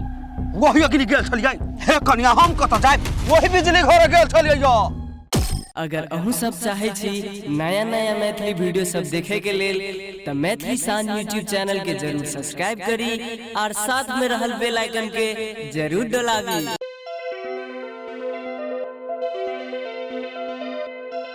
वही अग्नि गेल छलियै। हे कनिया हम कतऽ जायब, वही बिजली घरे गेल छलियै यौ। अगर अहूँ सब चाहे छी नया नया मैथिली वीडियो सब देखे के लेल त मैथिली शान यूट्यूब चैनल के जरूर सब्सक्राइब करी और साथ में रहल बेल आइकन के जरूर दबाबी।